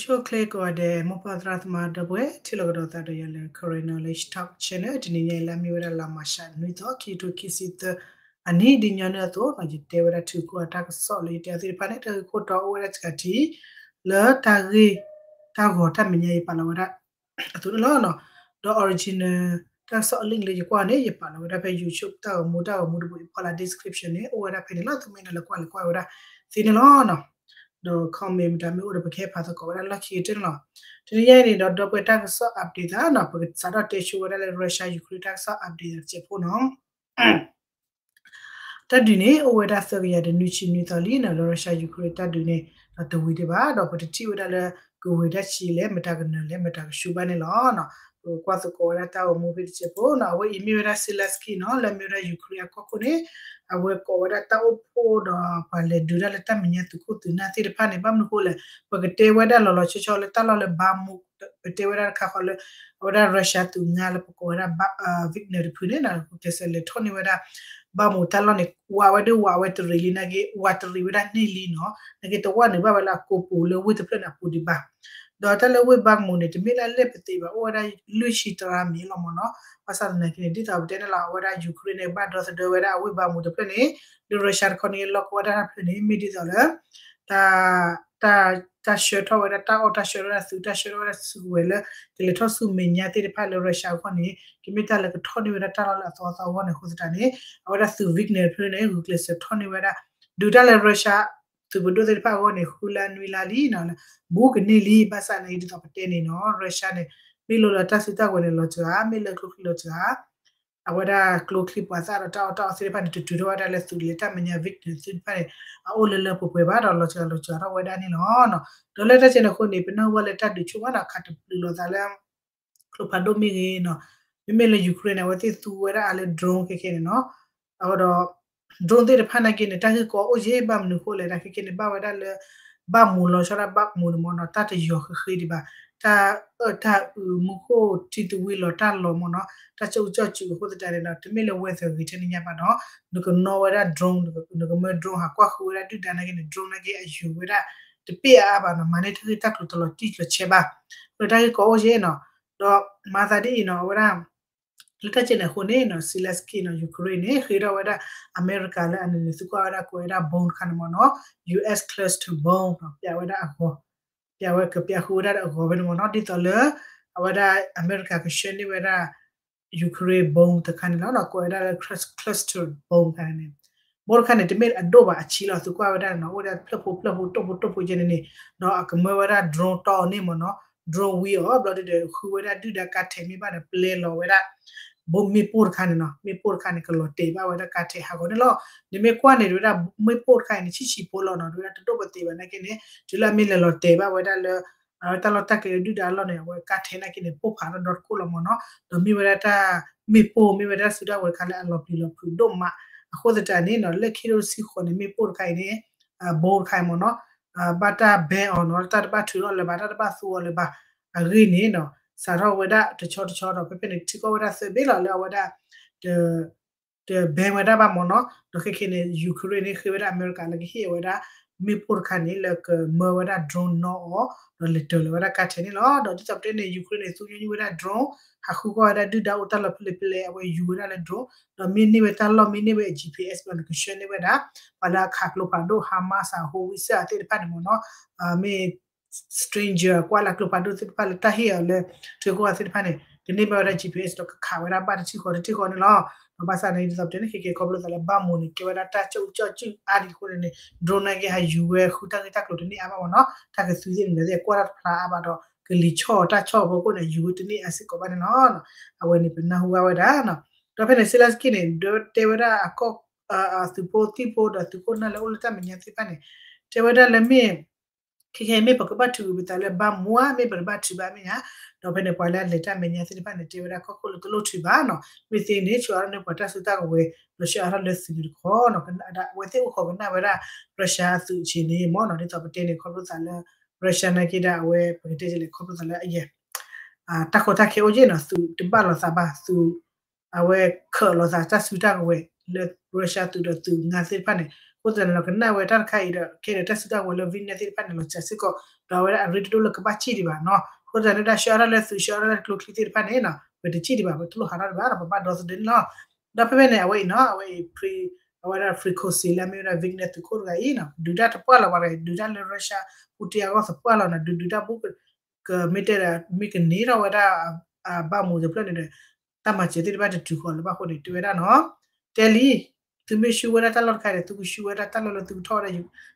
ဆိၣ်ဂ့ၤကိးဂၤဒဲး မိၢ်ပၢ်သရၣ်သမါဒီပုၢ်ဝဲၢ် ထံၣ်လိာ်ကဒီးသးဒီးယၤလၢ Karen Knowledge Talk Channel တနံၤညါအံၤ လၢအမ့ၢ်ဝဲဒၣ်လါမၢ်ၡးနွံသီ ခံကထိခံဆံသၢ အနံၣ်ဒ်ညီနုၢ်အသိး ယတဲဝဲဒၣ်ထုးခိၣ်အတၢ်ကစီၣ်လၢယတဲအီၤသ့ၣ်တဖၣ်န့ၣ် တၢ်ဂ့ၢ်ခိၣ်တီအိၣ်ဝဲဒၣ်စှၤထံ လၢတၢ်ဂ့ၢ်တၢ်ဂီၤတၢ်မဲာ်ညါယပာ်လီၤဝဲဒၣ် အသိးန့ၣ်လီၤ. ဒီး original တၢ်ကစီၣ်အ link လၢယကွၢ်န့ၣ် ယပာ်လီၤဝဲဒၣ်ဖဲ YouTube တၢ်ဂီၤမူတၢ်ဂီၤမူတဘိအဖီလာ် description န့ၣ် အိၣ်ဝဲဒၣ်ဖဲန့ၣ်လီၤ. သုမ့ၢ်နုာ်လီၤကွၢ်လဲၤကွၢ်ဝဲဒၣ်သ့န့ၣ်လီၤ. ဒီး comment မတၤမ့ၢ်အိၣ်ဒီး ပကဟဲဖးသကိးဝဲဒၣ်လီၢ်ခံကတၢၢ်န့ၣ်လီၤ. တနံၤညါအံၤန့ၣ်ဒီး ဒီပုၢ်ဝဲၢ်တၢ်ကစီၣ် update သးနီၤ ပကစးထီၣ်တဲဆိဝဲဒၣ်လၢ Russia Ukraine တၢ်ကစီၣ် update တစဲးဖိနီၤ တၢ်ဒုးန့ၣ် အိၣ်ဝဲဒၣ်သၢကယၤတနွံဆံနွံသီလံနီၤ လၢ Russia Ukraine တၢ်ဒုးန့ၣ် ဒီးတဝံၤဒံးဘၣ် ဒီးပတထံၣ်ဝဲဒၣ်လၢ ကဝံၤတၢ်ဆံးလဲၣ် မတၤကနၢၤလဲၣ် မတၤကဆူၣ်ဘၣ်န့ၣ်လီၤ. ပကွၢ်သကိးဝဲဒၣ်တၢ်ဂီၤမူဖဲတစဲးဖိနီၤ အဝဲအံၤမ့ၢ်ဝဲဒၣ် Zelensky နီၤ လၢအမ့ၢ်ဝဲဒၣ် Ukraine အကီၢ်ခိၣ်န့ၣ် အဝဲကိးဝဲဒၣ်တၢ်အိၣ်ဖှိၣ်ဒီးပှၤလဲၤဒုးတၢ်လၢတၢ်မဲာ်ညါသုးခိၣ်သုးနၢ်သ့ၣ်တဖၣ်န့ၣ် ဘၣ်မနုၤဃိလဲၣ် ပကတဲဝဲဒၣ်လီၤလီၤဆီဆီလၢတၢ်လီၢ်လၢ Bakhmut ပတဲဝဲဒၣ်တခါဃီလၢ အဝဲဒၣ် Russia သုးငါလၢပကိးဝဲဒၣ် Wagner တဖုန့ၣ် ကျဲးစၢးလဲၤထီၣ်န့ၢ်ဝဲဒၣ် Bakhmut တၢ်လီၢ်န့ၣ် ဝးဝဲဒၣ်ဝးဝဲတရံးလံနာ်က့ ဝးတရံးဝဲဒၣ်န့ၢ်လံနီၤ နာ်က့တဝၢ်န့ၣ်ဘၣ်ဝဲလၢအကိာ်ပူၤလၢဝ့ၢ်တဖျၢၣ်န့ၣ်အပူၤဒံးဘၣ် ဒီးတၢ်လၢဝ့ၢ် Bakhmut န့ၣ် တမ့ၢ်လၢအလၢၢ်ပသ့ဘၣ် အိၣ်ဝဲဒၣ်လွံၢ်ဆံတရါမံၤလီၤမ့ၢ်နီၤ ဘၣ်ဆၣ်သနာ်က့န့ၣ် ဒ်သိးပတဲန့ၣ်လီၤ အဝဲဒၣ် Ukraine န့ၣ် ဘၣ်ဒီသဒၢဝဲဒၣ်အဝ့ၢ် Bakhmut တဖျၢၣ်န့ၣ် လၢ Russia တခီန့ၣ် လီၢ်ကဝီၤတၢ်တဖျၢၣ်န့ၣ် မ့ၢ်ဒ်သိးလၢ တၢ် တၢ်ဆှၢထီၣ်ဝဲဒၣ်တၢ်အီၣ်တၢ်ဆှၢထီၣ်ဝဲဒၣ်သုး တၢ်ဆှၢထီၣ်ဝဲဒၣ်စုကဝဲၤလၢ ကလဲၤထီၣ်ဆူမဲာ်ညါသ့ၣ်တဖၣ်လၢ Russia အဂီၢ်န့ၣ် ကမ့ၢ်တၢ်လၢကထီၣ်န့ၢ်ဝဲဒၣ်တၢ်လီၢ်လၢအသီအသီအဂီၢ်န့ၣ်အဃိသတးန့ၣ် အဝဲဒၣ်သုး Wagner တဖျၢၣ်န့ၣ် ဂုာ်ကျဲးစၢးထီၣ်န့ၢ်ဝဲဒၣ် ဒုးတၢ်လၢ Russia သုးပဒိၣ်သ့ၣ်တဖၣ်အဂီၢ်န့ၣ် ဃုလါနွံလါလံနီၤ ဘူးကန့ၢ်လံ ဘၣ်ဆၣ်နာ်က့ဒ်သိးပတဲန့ၣ်နီၤ Russia န့ၣ် မ့ၢ်လိလၢတၢ်စုတၢ်ကဝဲၤန့ၣ်လီၤစှၤ မ့ၢ်လၢကျိချံလီၤစှၤ အဝဲဒၣ်ကျိချံပှၤသၣ်ဒီးတၢ်အီၣ်တၢ်အီသ့ၣ်တဖၣ်န့ၣ် တတုၤထီၣ်ဝဲဒၣ်လၢသုးလၢတၢ်မဲာ်ညါ Wagner သ့ၣ်တဖၣ်န့ၣ် အအိၣ်လၢလၢပှဲၤပှဲၤဘၣ်ဒီးလီၤစှၤလီၤစှၤထီၣ်ဝဲဒၣ်န့ၣ်လီၤ. ဒီးလၢတၢ်စဲးန့ၣ်အဃိန့ၣ် ပနၢ်ဟူဘၣ်လၢတၢ်ဒုးဆိၣ်ဘၣ်နီၤ ခးတပျုာ်လိာ်သးလၢ ကျိဖးဒိၣ်မ့ၢ်ဂ့ၤနီၤ မ့မ့ၢ်လၢ Ukraine န့ၣ် အဝဲသ့ၣ်သူဝဲဒၣ်အါလၢ drone ခဲခဲန့ၣ်နီၤ အဃိဒီး drone သ့ၣ်တဖၣ်နာ်က့န့ၣ် တၢ်ဂ့ၢ်ကီအိၣ်ယဲၢ်ဘၣ်မနုၤဃိလဲၣ် တၢ်ခဲခဲန့ၣ် ဘၣ်ဝဲဒၣ်လၢ ဘၣ်မူလီၤဆီဒၣ် ဘၣ်မူန့ၣ်မ့ၢ်နီၤ တၢ်တယီၤဃ့ဃ့ဒံးဘၣ် တၢ်အၢၣ်တၢ်အုး မူခိၣ်ထံသဝံၤလီၤတၢ်လီၤမ့ၢ်နီၤ တၢ်ကၠိကၠီစုာ်အဃိသတးန့ၣ်ဒီး တမ့ၢ်လၢဝဲသဂ့ၤထဲန့ၣ်ညါဘၣ်နီၤ နကနီၣ်ဝဲဒၣ် drone နကမၢ drone ဟးကွၢ်ဃုဝဲဒၣ်ဒုၣ်ဒါနာ်က့န့ၣ် drone နာ်က့အယုၤဝဲဒၣ် တပ့ၢ်အါအါဘၣ်နီၤ မၤန့ၢ်တၢ်ဂ့ၢ်တၢ်ကျိၤတလီၤတံၢ်လီၤဆဲးဘၣ် လၢတၢ်ဂ့ၢ်ကီအိၣ်ယဲၢ်နီၤ ဒီးမၤသးဒ်အံၤနီၤ အဝဲဒၣ် လၢတၢ်စဲးန့ၣ်အဃိန့ၣ်နီၤ Zelensky နီၤ Ukraine န့ၣ် ဃ့ထီၣ်ဝဲဒၣ် အမဲရကၤလၢအန့ၣ်န့ၣ် သုကွၢ်ဝဲဒၣ်ကိးဝဲဒၣ် bomb တခါန့ၣ်မ့ၢ်နီၤ US cluster bomb နီၤ ပျးဝဲဒၣ်အဂီၤ ပျးဝဲကပျးဃုဝဲဒၣ်ဒီးအဂီၤဖဲန့ၣ်မ့ၢ်နီၤ ဒ်သိးလၢ အဝဲဒၣ်အမဲရကၤကဆှၢန့ၢ်ဝဲဒၣ် Ukraine bomb တခါန့ၣ်လီၤ ကိးဝဲဒၣ်လၢ cluster bomb တခါန့ၣ် bomb တခါန့ၣ် တမ့ၢ်အဒိၣ်ဘၣ်အဆံးလီၤ သုကွၢ်ဝဲဒၣ်န့ၣ်နီၤ အိၣ်ဝဲဒၣ်ဖျၢၣ်ဖိဖျၢၣ်ဖိတိၢ်ဖိတိၢ်ဖိယဲန့ၣ်န့ၣ် ဒီးအကမၢဝဲဒၣ် drone တီန့ၢ်မ့ၢ်နီၤ drone ဝံအီၤ ဘျီဒုဒီး ဃုဝဲဒၣ်ဒုၣ်ဒါကါထဲးမ့ၢ်ဘၣ်ဒီး ပျဲလီၤဝဲဒၣ် bomb မ့ၣ်ပိၢ်တခါန့ၣ်နီၤ မ့ၣ်ပိၢ်တခါန့ၣ် ကလီၤတဲာ်ဘၣ်ဝဲဒၣ်ကါထဲးဟးဂီၤန့ၣ်လီၤ နမ့ၢ်ကွၢ်န့ၣ် တဝဲဒၣ်မ့ၣ်ပိၢ်တခါအံၤန့ၣ် ဆံးဆံးဖိလီၤနီၤ တဝဲဒၣ်တဒိၣ်ပသ့ဘၣ်နာ်က့န့ၣ် တုၤလၢအမ့ၢ်လဲၤလီၤတဲာ်ဘၣ်ဝဲဒၣ်လၢ တၢ်လီၢ်တၢ်ကျဲဒုၣ်ဒါအလီၢ်န့ၣ် အဝဲကါထဲးနာ်က့န့ၣ် ပိၢ်ဖးထီၣ်ဒီတခိၣ်လီၤမ့ၢ်နီၤ ဒီးမ့ၢ်ဝဲဒၣ်တၢ်မ့ၣ်ပိၢ် မ့ၢ်ဝဲဒၣ်စုတၢ်ဝဲတခါလၢအလီၤပျံၤလီၤဖုးဒိၣ်မး အဃိသတးန့ၣ်နီၤ လၢခံကထိတဆံဃိးန့ၣ် မ့ၣ်ပိၢ်တခါအံၤန့ၣ် bomb တခါအံၤမ့ၢ်နီၤ ဘၣ်တၢ် ban အီၤနီၤ တၢ်တဘၣ်ထုးထီၣ်လၢၤဘၣ် တၢ်တဘၣ်သူအီၤလၢၤဘၣ် အဂ့ၢ်န့ၣ်နီၤ စးထီၣ်ဝဲဒၣ်တဆီတဆီဒီး ဖဲဖဲန့ၣ် ထံကီၢ်ဝဲဒၣ်သၢဘ့ၣ်လီၤ လၢအဝဲဒၣ် တ ban ဝဲဒၣ်ဘၣ်မ့ၢ်နီၤ ဒီးခဲခဲန့ၣ် Ukraine န့ၣ် ဃ့ဝဲဒၣ်အမဲရကၤလၢကဟ့ၣ်ဝဲဒၣ် မ့ၣ်ပိၢ်တခါန့ၣ် လၢကမၢဝဲဒၣ် drone နီၣ်အီၤ ဒီးလဲၤတၢၤလီၤဝဲဒၣ်ကါထဲးန့ၣ်လီၤ ဒီးဒ်သိးပတဲန့ၣ် Ukraine န့ၣ် သူညိၣ်ညိၣ်ဝဲဒၣ် drone ဟးဃုကွၢ်ဝဲဒၣ်ဒုၣ်ဒါအိၣ်တၢ်လီၢ်ဖဲလဲၣ်ဖဲလဲၣ် အဝဲယူၤဝဲဒၣ်လၢ drone ဒီးမ့ၢ်န့ၢ်ဝဲတၢ်လီၢ် မ့ၢ်န့ၢ်ဝဲ GPS ဘျီန့ၣ် ကဆှၢန့ၢ်ဝဲဒၣ် ပှၤလၢအခးကျိဖးဒိၣ် Hamas အဟူဝံစၢၣ်သ့ၣ်တဖၣ်န့ၣ်မ့ၢ်နီၤ မ့ၢ် stranger ကွၢ်လၢကျိဖးဒိၣ်သ့ၣ်တဖၣ်လၢတၢ်ဟ့ၣ်အီၤလၢ ထံကီၢ်သ့ၣ်တဖၣ်န့ၣ် ကန့ၢ်ဘၣ်ဝဲဒၣ် GPS ဒီးကခးဝဲဒၣ်ဘၣ်တထံၣ်ဃီတထံၣ်ဃီန့ၣ်လီၤ. ဒီးဘၣ်ဆၣ်န့ၣ် ဒ်သိးပတဲန့ၣ် ခဲကဲခီဖျိသးလၢ ဘၣ်မူန့ၣ် ကဲဝဲဒၣ်တၢ်ကၠိကၠိကၠုၣ်အါဒံးအဃိန့ၣ်န့ၣ် drone နာ်က့ဟးယူၤဝဲဃုတၢ်ဂ့ၢ်တၢ်ကျိၤတန့ၢ်အါဘၣ်မ့ၢ်နီၤ တၢ်ကသုသ့ၣ်န့ၣ် လၢသ့ၣ်ကွၢ်တၢ်တဖျါအါဘၣ်ဒီး ကလံၤဆီၣ်တၢ်ဆီၣ်အဖီခိၣ်န့ၣ် ယူၤဝဲတန့ၢ်အါစ့ၢ်ကီးဘၣ်န့ၣ်လီၤ. အဝဲန့ၣ်ပနၢ်ဟူဘၣ်ဝဲဒၣ် ဒီးဖဲန့ၣ် Zelensky န့ၣ် တဲဝဲဒၣ်အကီၢ် သုးဖိသံၣ်ဖိဒီးသုးခိၣ်နၢ်လၢအိၣ်လၢတၢ်မဲာ်ညါသ့ၣ်တဖၣ်န့ၣ် တဲဝဲဒၣ်လၢမ့ၢ် ခဲခဲအံၤမ့ၢ်ပကဘၣ်ထုးပသးလၢဘၣ်မူဧါ မ့ၢ်ပတဘၣ်ထုးဘၣ်မ့ၢ်ဧါ, ဒီးဖဲန့ၣ် ပှၤလၢအလဲၤတၢ်မဲာ်ညါသ့ၣ်တဖၣ်န့ၣ် တဲဝဲဒၣ်ကီၢ်ခိၣ်လၢတလိၣ်ထုးဘၣ်နီၤ, မ့ၢ်သ့န့ၣ် ဆှၢအါထီၣ်န့ၢ်ပှၤတၢ်စုတၢ်ကဝဲၤ ဒီးဆှၢအါထီၣ်လၢသုးန့ၣ်တခီနီၤ, အဝဲသ့ၣ်အိၣ်ခိးကနၣ်ဝဲဒၣ် Russia အသုးဆ့ၣ်န့ၣ်မ့ၢ်နီၤ, ဒ်သိးပတဲန့ၣ် ခီဖျိသးလၢ Russia နာ်က့ဒၣ် အဝဲပကတဲလဲၣ် ခီဖျိသးလၢအယဲၢ် တၢ်ကီတၢ်ခဲအိၣ်က့နီၤ, သုးတဘၣ်လိာ်သးဘၣ်, သုး အဝဲခၢးလိာ်သးတၢ်စုတၢ်ကဝဲၤလၢ Russia သုးဒီးသုးငါသ့ၣ်တဖၣ်န့ၣ် အဃိသတးန့ၣ်ဒီး ကနၣ်ဝဲတၢ်တခါအံၤဒီး ခဲဒီးတၢ်စုတၢ်ဝဲၤလၢ Wagner သ့ၣ်တဖၣ်န့ၣ် လီၤစှၤစ့ၢ်ကီး ဒီးအဝဲဒၣ်အရ့တဒိၣ်လၢကဘၣ်စံၣ်ဒံးဘၣ်နီၤ. အဃိသတးန့ၣ် တၢ်ဆှၢအါထီၣ်လၢသုး ဆှၢအါထီၣ်လၢကျိချံသ့ၣ်တဖၣ်န့ၣ်နီၤ ပတစံၣ်ဒံးဘၣ် ပတလိၣ်ဟးထီၣ်ဒံးဘၣ် ပဘၣ်ဒီသဒၢန့ၣ်လီၤ. ဒီးဖဲဖဲန့ၣ် အဝဲအံၤနီၤ အဝဲအံၤ အဝဲဒၣ် Prigozhin လၢအမ့ၢ်ဝဲဒၣ် Wagner သုးခိၣ်တဂၤအံၤနီၤ ဒုးတၢ်တပှၢ်လီၤဘၣ်တဂၤ ဒုးတၢ်လၢ Russia Putin အဂီၢ်သပှၢ်လီၤနီၤ ဒုးဒုးတၢ်ဘူး ကမ့ၢ်တဲဒီး မ့ၢ်ကန့ၢ်ထီၣ်ဝဲဒၣ် ဘၣ်မူတဖျၢၣ်န့ၣ်ဒီး တၢ်မၤစၢၤသ့ၣ်တဖၣ်တတုၤဃီၤလၢၤဘၣ်အဃိန့ၣ် တဲဝဲဒၣ်နီၤ တဲလံ သုမ့ၢ်ဆူၣ်ဝဲဒၣ်တၢ်လီၢ်တခါန့ၣ် သုကဆူၣ်ဝဲဒၣ်တၢ်လီၢ်လၢသုကထီၣ်ဝဲဒၣ်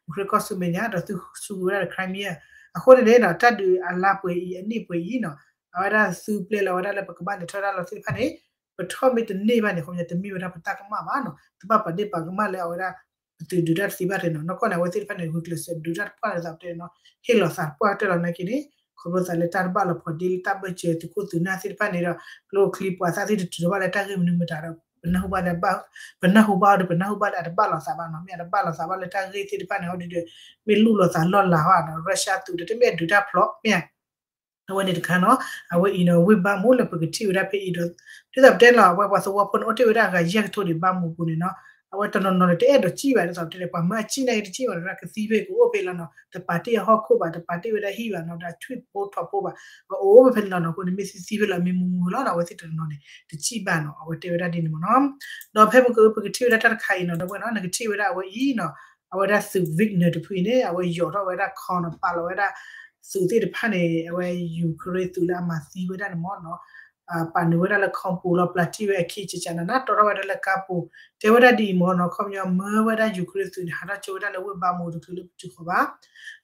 Ukraine ကီၢ်ဆူမဲာ်ညါ ဒီးသုဆူၣ်ဝဲဒၣ်ဒီး Crimea အဃိန့ၣ်န့ၣ်ဒီး တၢ်ဒုးအလါပှဲၤအံၤ အနံၣ်ပှဲၤအံၤနီၤ အဝဲဒၣ်သုပျဲလီၤဝဲဒၣ်လၢပကဘၣ်လဲၤထီၣ်တၢ်လီၢ်သ့ၣ်တဖၣ်န့ၣ် ပထီၣ်မ့ၢ်တန့ၢ်ဘၣ်န့ၣ် ခီပညီတမ့ၢ်ဝဲဒၣ်ပတၢ်ကမၣ်ဘၣ်နီၤ တဘၣ်ပာ်ဒ့ၣ်ပာ်ကမၣ်လၢအဝဲဒၣ် ပသုးဒုးတၢ်တသ့ဘၣ်တနီၤ နီၢ်ကီၢ်န့ၣ် အဝဲသ့ၣ်တဖၣ်န့ၣ် ဂုာ်ကျဲးစၢးဒုးတၢ်တပှၢ်လီၤသးပတဲန့ၣ်နီၤ ဟ့ၣ်လီၤသးတပှၢ်ကတၢၢ်လီၤနာ်က့န့ၣ် ခီဖျိသးလၢတၢ်တဘၣ်လီၤဖီးဒ့လၢတၢ်ဘၢၣ်စၢၤသုးခိၣ်သုးနၢ်သ့ၣ်တဖၣ်န့ၣ်ဒီး ကျိချံပှၤသၣ်သ့ၣ်တတုၤထီၣ်ဘၣ်လၢတၢ်ဂ့ၢ်မနုၤမတၤဒီး ပနၢ်ဟူဘၣ်လၢ ပနၢ်ဟူဘၣ်အီၤဒီး ပနၢ်ဟူဘၣ်လၢအတဘၣ်လီၤသးဘၣ်နီၤ မ့ၢ်အတဘၣ်လီၤသးဘၣ်လၢတၢ်ဂ့ၢ်သ့ၣ်တဖၣ်န့ၣ် ဟီဒုဒီး မ့ၢ်လူၢ်လီၤသးလီၢ်လၤဟီဒီး Russia သုးဒီးတမ့ၢ်အဒုးတၢ်ဖျိးမ့ၢ်ဧါ အဝဲန့ၣ်တခါနီၤ အဝဲအံၤနီၤ ဝ့ၢ်ဘးမူးလၢပကထံၣ်ဝဲဒၣ်ဖဲအံၤဒီး ဒ်သိးပတဲန့ၣ်လီၤ အဝဲပှၤသဝီဖိန့ၣ် အိၣ်တ့ၢ်ဝဲဒၣ်အဂၤယဲၢ်ကထိန့ၣ် ဘးမူးပူၤန့ၣ်နီၤ အဝဲတနီၤနီၤန့ၣ် တအဲၣ်ဒိးစံၣ်ဘၣ် ဒ်သိးပတဲန့ၣ် ပှၤမၢအစံၣ်နာ်က့တစံၣ်ဘၣ်ဒီး ကသံဖဲကအိၣ်ဖဲလီၤနီၤ တပာ်တ့ၢ်အဟီၣ်ခိၣ်ဘၣ် တပာ်တ့ၢ်ဝဲဒၣ်ဟံၣ်ဘၣ်နီၤ ဒီးထွံၣ်ဖိထိးဖိဘၣ် အအိၣ်ဖဲန့ၣ်လီၤနီၤ အဃိန့ၣ် မ့ၢ်သံသံဖဲလီၤ မ့ၢ်မူမူလီၤနီၤ အဝဲသ့ၣ်တနီၤနီၤန့ၣ် တစံၣ်ဘၣ်နီၤ အဝဲတဲဝဲဒၣ်ဒ်န့ၣ်မ့ၢ်နီၤ ဒီးဖဲပက ပကထံၣ်ဝဲဒၣ်တၢ်တခါအံၤနီၤ ဒီပုၢ်ဝဲၢ်နီၤ နကထံၣ်ဝဲဒၣ်အဝဲအံၤနီၤ အဝဲဒၣ်သုး Wagner တဖုအံၤန့ၣ် အဝဲယီၤထီၣ်ဝဲဒၣ်ခီနီၤ ပာ်လီၤဝဲဒၣ် သုးသ့ၣ်တဖၣ်န့ၣ် အဝဲ Ukraine သုးလၢအမၤသံဝဲဒၣ်န့ၣ်မ့ၢ်နီၤ ပာ်နုာ်ဝဲဒၣ်လၢခီပူၤလီၤ ပျးတံၢ်ဝဲအခံကကနန တီထီၣ်ဝဲဒၣ်လၢကါပူၤ တဲဝဲဒၣ်ဒ်အံၤမ့ၢ်နီၤ ခီပညီမၢဝဲဒၣ် Ukraine သုးန့ၣ် ဟးထီၣ်ကၠိဝဲဒၣ်လၢဝ့ၢ်ဘးမူးတချုးလၢပတုၤဃီၤဘၣ်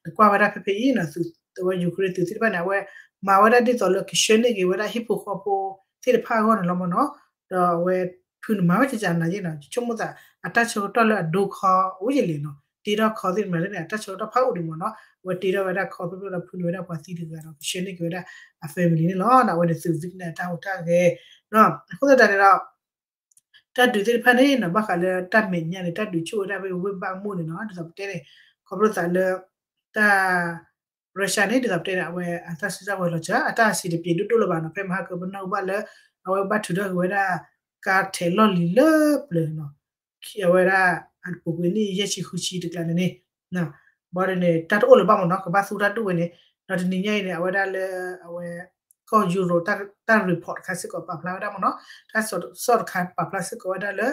နကွၢ်ဝဲဒၣ်ဖဲဖဲအံၤနီၤ သုး အဝဲ Ukraine သုးသ့ၣ်တဖၣ်န့ၣ် အဝဲမၤဝဲဒၣ်ဒ်သိးလၢကဆှၢန့ၢ်က့ၤဝဲဒၣ်ဟံၣ်ဖိဃီဖိသ့ၣ်တဖၣ်အဂီၢ်န့ၣ်လီၤမ့ၢ်နီၤ ဒီးအဝဲဖုန့ၣ်မၤဝဲကကနနယဲၢ်နီၤ ဆိကမိၣ်သး အတၢ်ဆၢကတီၢ်လၢအဒိခီအိၣ်ယဲၢ်လဲၣ်နီၤ တ့ထီၣ်ခီသ့ၣ်တဖၣ်န့ၣ် အတၢ်ဆၢကတီၢ်ဖးအိၣ်ဒံးမ့ၢ်နီၤ အဝဲတ့ထီၣ်ဝဲဒၣ်ခီဖျိဖျိဒီးဖုန့ၢ်ဝဲဒၣ်ပှၤသံတဂၤဒီး ကဆှၢန့ၢ်က့ၤဝဲဒၣ်အ family န့ၣ်လီၤ အဝဲန့ၣ်သုး Wagner အတၢ်ဟူးတၢ်ဂဲၤ အဃိသတးန့ၣ်ဒီး တၢ်ဒုးသ့ၣ်တဖၣ်န့ၣ်နီၤ ဘၣ်ဃးလၢတၢ်မဲာ်ညါန့ၣ် တၢ်ဒုးဆူၣ်ဝဲဒၣ်ဖဲဝ့ၢ်ဘးမူးန့ၣ်နီၤ ဒ်သိးပတဲန့ၣ် ခီဖျိသးလၢ တၢ် Russia န့ၣ် ဒ်သိးပတဲန့ၣ် အဝဲအတၢ်စုတၢ်ဝဲၤလီၤစှၤ အတၢ်စံးတပျ့ၤဒိၣ်ဒိၣ်လၢၤဘၣ်နီၤ ဖဲမဟါကပနၢ်ဟူဘၣ်လၢ အဝဲဘၣ်ထုးထီၣ်က့ၤဝဲဒၣ် ကါထဲးလီၢ်လံၤလၢပျၢၤနီၤ အဝဲဒၣ် အပူၤကွံာ်နံၣ်ယဲၢ်ဆံဃုဆံတကျါန့ၣ်န့ၣ် ဘၣ်ဒီးန့ၣ် တၢ်တအိၣ်လၢၤဘၣ်မ့ၢ်နီၤ ကဘၣ်သူတၢ်ဒိၣ်ဝဲန့ၣ် ဒီးတနံၤညါအံၤန့ၣ် အဝဲဒၣ်လၢ အဝဲ ကီၢ်ယူရိၤ တၢ် report တခါစ့ၢ်ကီးပာ်ဖျါဝဲဒၣ်မ့ၢ်နီၤ တၢ်စီၣ်တခါပာ်ဖျါစ့ၢ်ကီးဝဲဒၣ်လၢ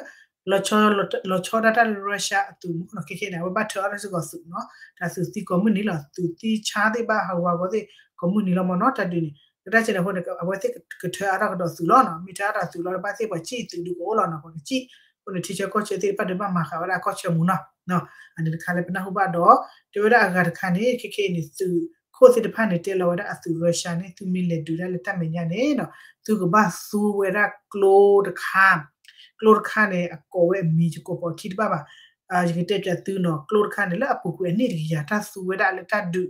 လီၤဆီဒၣ်တၢ်လၢ Russia အသုးမ့ၢ်နီၤ ခဲခဲန့ၣ် အဝဲဘၣ်ထုးအါထီၣ်စ့ၢ်ကီးသုးနီၤ တၢ်သုးသံကိးမုၢ်နံၤလီၤ သုးသံဆါသ့ၣ်ဘၣ်ဟးဂူာ်အဂီၢ်သ့ၣ် ကိးမုၢ်နံၤလီၤမ့ၢ်နီၤ တၢ်ဒုးန့ၣ် ကတၢၢ်စဲန့ၣ်အဃိန့ၣ် အဝဲသ့ၣ်ကထုးအါထီၣ်ကဒီးသုးလီၤနီၤ မ့ၢ်ထုးအါထီၣ်သုးလီၤ ဘၣ်သ့ၣ်ပှၤစံၣ်သုးဒုးကအိၣ်လီၤနီၤ ပှၤကစံၣ် အဃိန့ၣ် ထံဆၢကီၢ်ဆၢသ့ၣ်တဖၣ်ဒုးဘၣ်မၤဃာ်ဝဲဒၣ်ကီၢ်ဆၢမူနီၤ အန့ၣ်တခါလၢပနၢ်ဟူဘၣ်ဒီး တဲဝဲဒၣ်အဂၤတခါန့ၣ် ခဲခဲအံၤန့ၣ် သုးခိၣ်သ့ၣ်တဖၣ်န့ၣ် တဲလီၤဝဲဒၣ်အသုး Russia န့ၣ် သုမ့ၢ်လဲၤဒုးဒၣ်လၢတၢ်မဲာ်ညါန့ၣ်နီၤ သုကဘၣ်သူဝဲဒၣ်ကျိတခါ ကျိတခါန့ၣ် အကိးဝဲအမံၤ ယကိးပိာ်အခံတဘၣ်ဘၣ် ယကတဲပၠးသုနီၤ ကျိတခါန့ၣ် လၢအပူၤကွံာ်အနံၣ်တကယၤ တၢ်သူဝဲဒၣ်လၢတၢ်ဒုး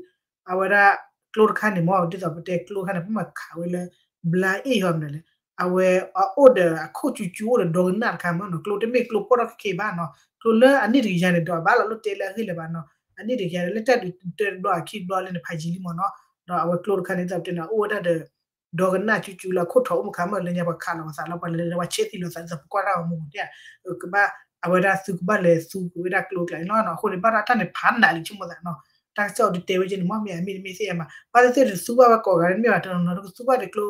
အဝဲဒၣ် ကျိတခါန့ၣ်မ့ၢ် ဒ်သိးပတဲကျိတခါန့ၣ် ပမ့ၢ်ခးဝဲလၢ ဘျါအ့ၣ်ဟီမနုၤလဲၣ် အဝဲအအိၣ်ဒီးအခိၣ်ကၠူကၠူအိၣ်ဒီးဒီကနၣ်တခါမ့ၢ်နီၤ ကျိတမ့ၢ်ကျိဖီၣ်ထီၣ်ခဲခဲဘၣ်နီၤ ကျိလၢအနံၣ်တကယၤန့ၣ် ဒီးအဘၣ်လီၤလိၣ်တဲလၢအဂ့ၢ်လၢၤဘၣ်နီၤ အနံၣ်တကယၤလၢတၢ်ဒုးတဘျီအခံဘျီလၢန့ၣ် ဖးယံာ်လံမ့ၢ်နီၤ ဒီးအဝဲကျိတခါန့ၣ် ဒ်သိးပတဲန့ၣ် အအိၣ်ဝဲဒၣ်ဒီး ဒီကနၣ်ကၠူကၠူလၢအခိၣ်ထီၣ်အိၣ်မခါမ့ၢ် လၢညါပှၤခးလီၤပသးလၢပှၤလဲၤလဲၤဝဲဆဲးသံလီၤသး ဒ်သိးပကွၢ်တၢ်ဂီၤမူပူၤန့ၣ် ကဘၣ် အဝဲဒၣ်သုကဘၣ်လဲၤသူက့ၤဝဲဒၣ်ကျိကျါန့ၣ်လီၤနီၤ အဃိန့ၣ် ဘၣ်ဒီးတၢ်န့ၣ်ဖးနးလံဆိကမိၣ်သးနီၤ တၢ်ကစီၣ်ဒုးတဲဝဲကဲန့ၣ် မ့ၢ်အမ့ၢ်တမ့ၢ်သ့ၣ်ညါမး ဘၣ်သ့ၣ်သ့ၣ်တသူဘၣ်ဝဲကိးဂၤတမ့ၢ်ဘၣ် တနီၤနီၤဒုးကသူဘၣ်ဒီးကျိ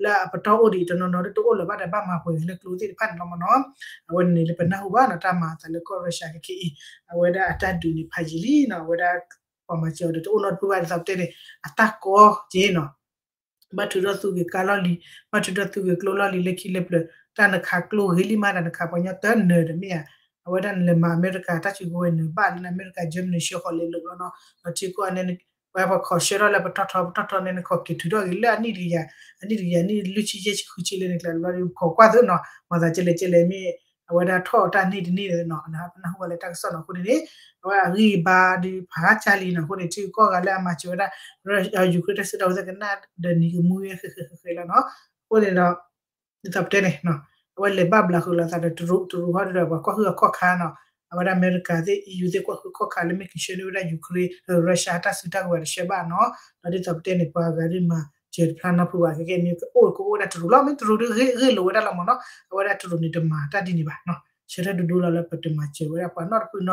လၢအပတီၢ်အိၣ်ဒံး တနီၤနီၤဒုးတအိၣ်လၢၤဘၣ်ဒီးဘၣ်မၤပှဲၤလၢကျိသ့ၣ်တဖၣ်န့ၣ်လီၤမ့ၢ်နီၤ အဝဲန့ၣ်လၢပနၢ်ဟူဘၣ်နီၤ တၢ်မၤအသးလၢကီၢ် Russia ခဲခဲအံၤ အဝဲဒၣ်အတၢ်ဒုးန့ၣ်ဖးယံာ်လံနီၤ အဝဲဒၣ် ပှၤမၤစၢၤအီၤဒီးတအိၣ်နီတဖုဘၣ် ဒ်သိးပတဲန့ၣ် အတၢ်ကီက့ၤနီၤ ဘၣ်ထုးထီၣ်သူက့ၤကါလီၢ်လံၤ ဘၣ်ထုးထီၣ်သူက့ၤကျိလီၢ်လံၤလၢခံလၢပျၢၤ တၢ်နခးကျိဂ့ၤလံမး တၢ်နခးပှၤကညီတနၢၤဒီးမ့ၢ်ဧါ အဝဲဒၣ်နလဲၤမၤအမဲရကၤ တၢ်စုကဝဲၤနၢၤဘၣ်လၢအမဲရကၤ Germany ဆှၢဃီၤလဲၤလိာ်လီၤနီၤ ဒီးထံကီၢ်န့ၣ် ပှၤခီၣ်ဆှၢထီၣ်လၢပတီၢ်ထီ ပတီၢ်ထီန့ၣ် နခီၣ်က့ၤထုးထီၣ်က့ၤလၢအနံၣ်တကယၤ အနံၣ်တကယၤနံၣ်လွံၢ်ဆံယဲၢ်ဆံဃုဆံလၢန့ၣ်ကျါလီၤ ခီၣ်ကွၢ်သ့နီၤ မၤသးကဲလဲၣ်ကဲလဲၣ်မ့ၢ် အဝဲဒၣ်ထီၣ်တၢ်န့ၢ်တန့ၢ်နီၤ ပနၢ်ဟူဘၣ်လၢတၢ်ကစီၣ်နီၤ အဃိန့ၣ်န့ၣ် အဝဲအဂံၢ်အဘါဒုးဖးကၢ်လံနီၤ အဃိန့ၣ် ထံကီၢ်ဂၤလၢအမၤစၢၤဝဲဒၣ် Ukraine တၢ်စုတၢ်ဝဲၤသ့ၣ်ကနၣ်ဒီးနံၤကမူဝဲဃဲဃဲဃဲဃဲလီၤနီၤ အဃိန့ၣ်ဒီး ဒ်သိးပတဲန့ၣ် အဝဲလဲၤဘၣ်ဘျးဃုာ်လိာ်သးဒီးတရူး တရူးဟီဒုးဒီး ပှၤကွၢ်ဟုၣ်အခီၣ်ခါနီၤ အဝဲဒၣ်အမဲရကၤသ့ၣ် EU သ့ၣ်ကွၢ်ဟုၣ်ခီၣ်ခါလၢမ့ၢ်ကဆှၢန့ၢ်ဝဲဒၣ် Ukraine Russia တၢ်စုတၢ်ဝဲၤတဆှၢဘၣ်နီၤ ဒီးဒ်သိးပတဲန့ၣ် ပှၤဂၤဒုးမၤစၢၤတဖျါနီတဖုဘၣ် ခဲကဲမ့ၢ်ကအိၣ်ကအိၣ်ဝဲဒၣ်တရူးလီၤ မ့ၢ်တရူးဒုးဂ့ၢ်လိာ်ဝဲဒၣ်လီၤမ့ၢ်နီၤ အဝဲဒၣ်တရူးန့ၣ်တမၤတၢ်ဒ်န့ၣ်ဘၣ်နီၤ ဆၢထၢၣ်ဒိၣ်ဒိၣ်လီၤလၢပတမၤစၢၤဝဲဒၣ်ပှၤနီတဖုန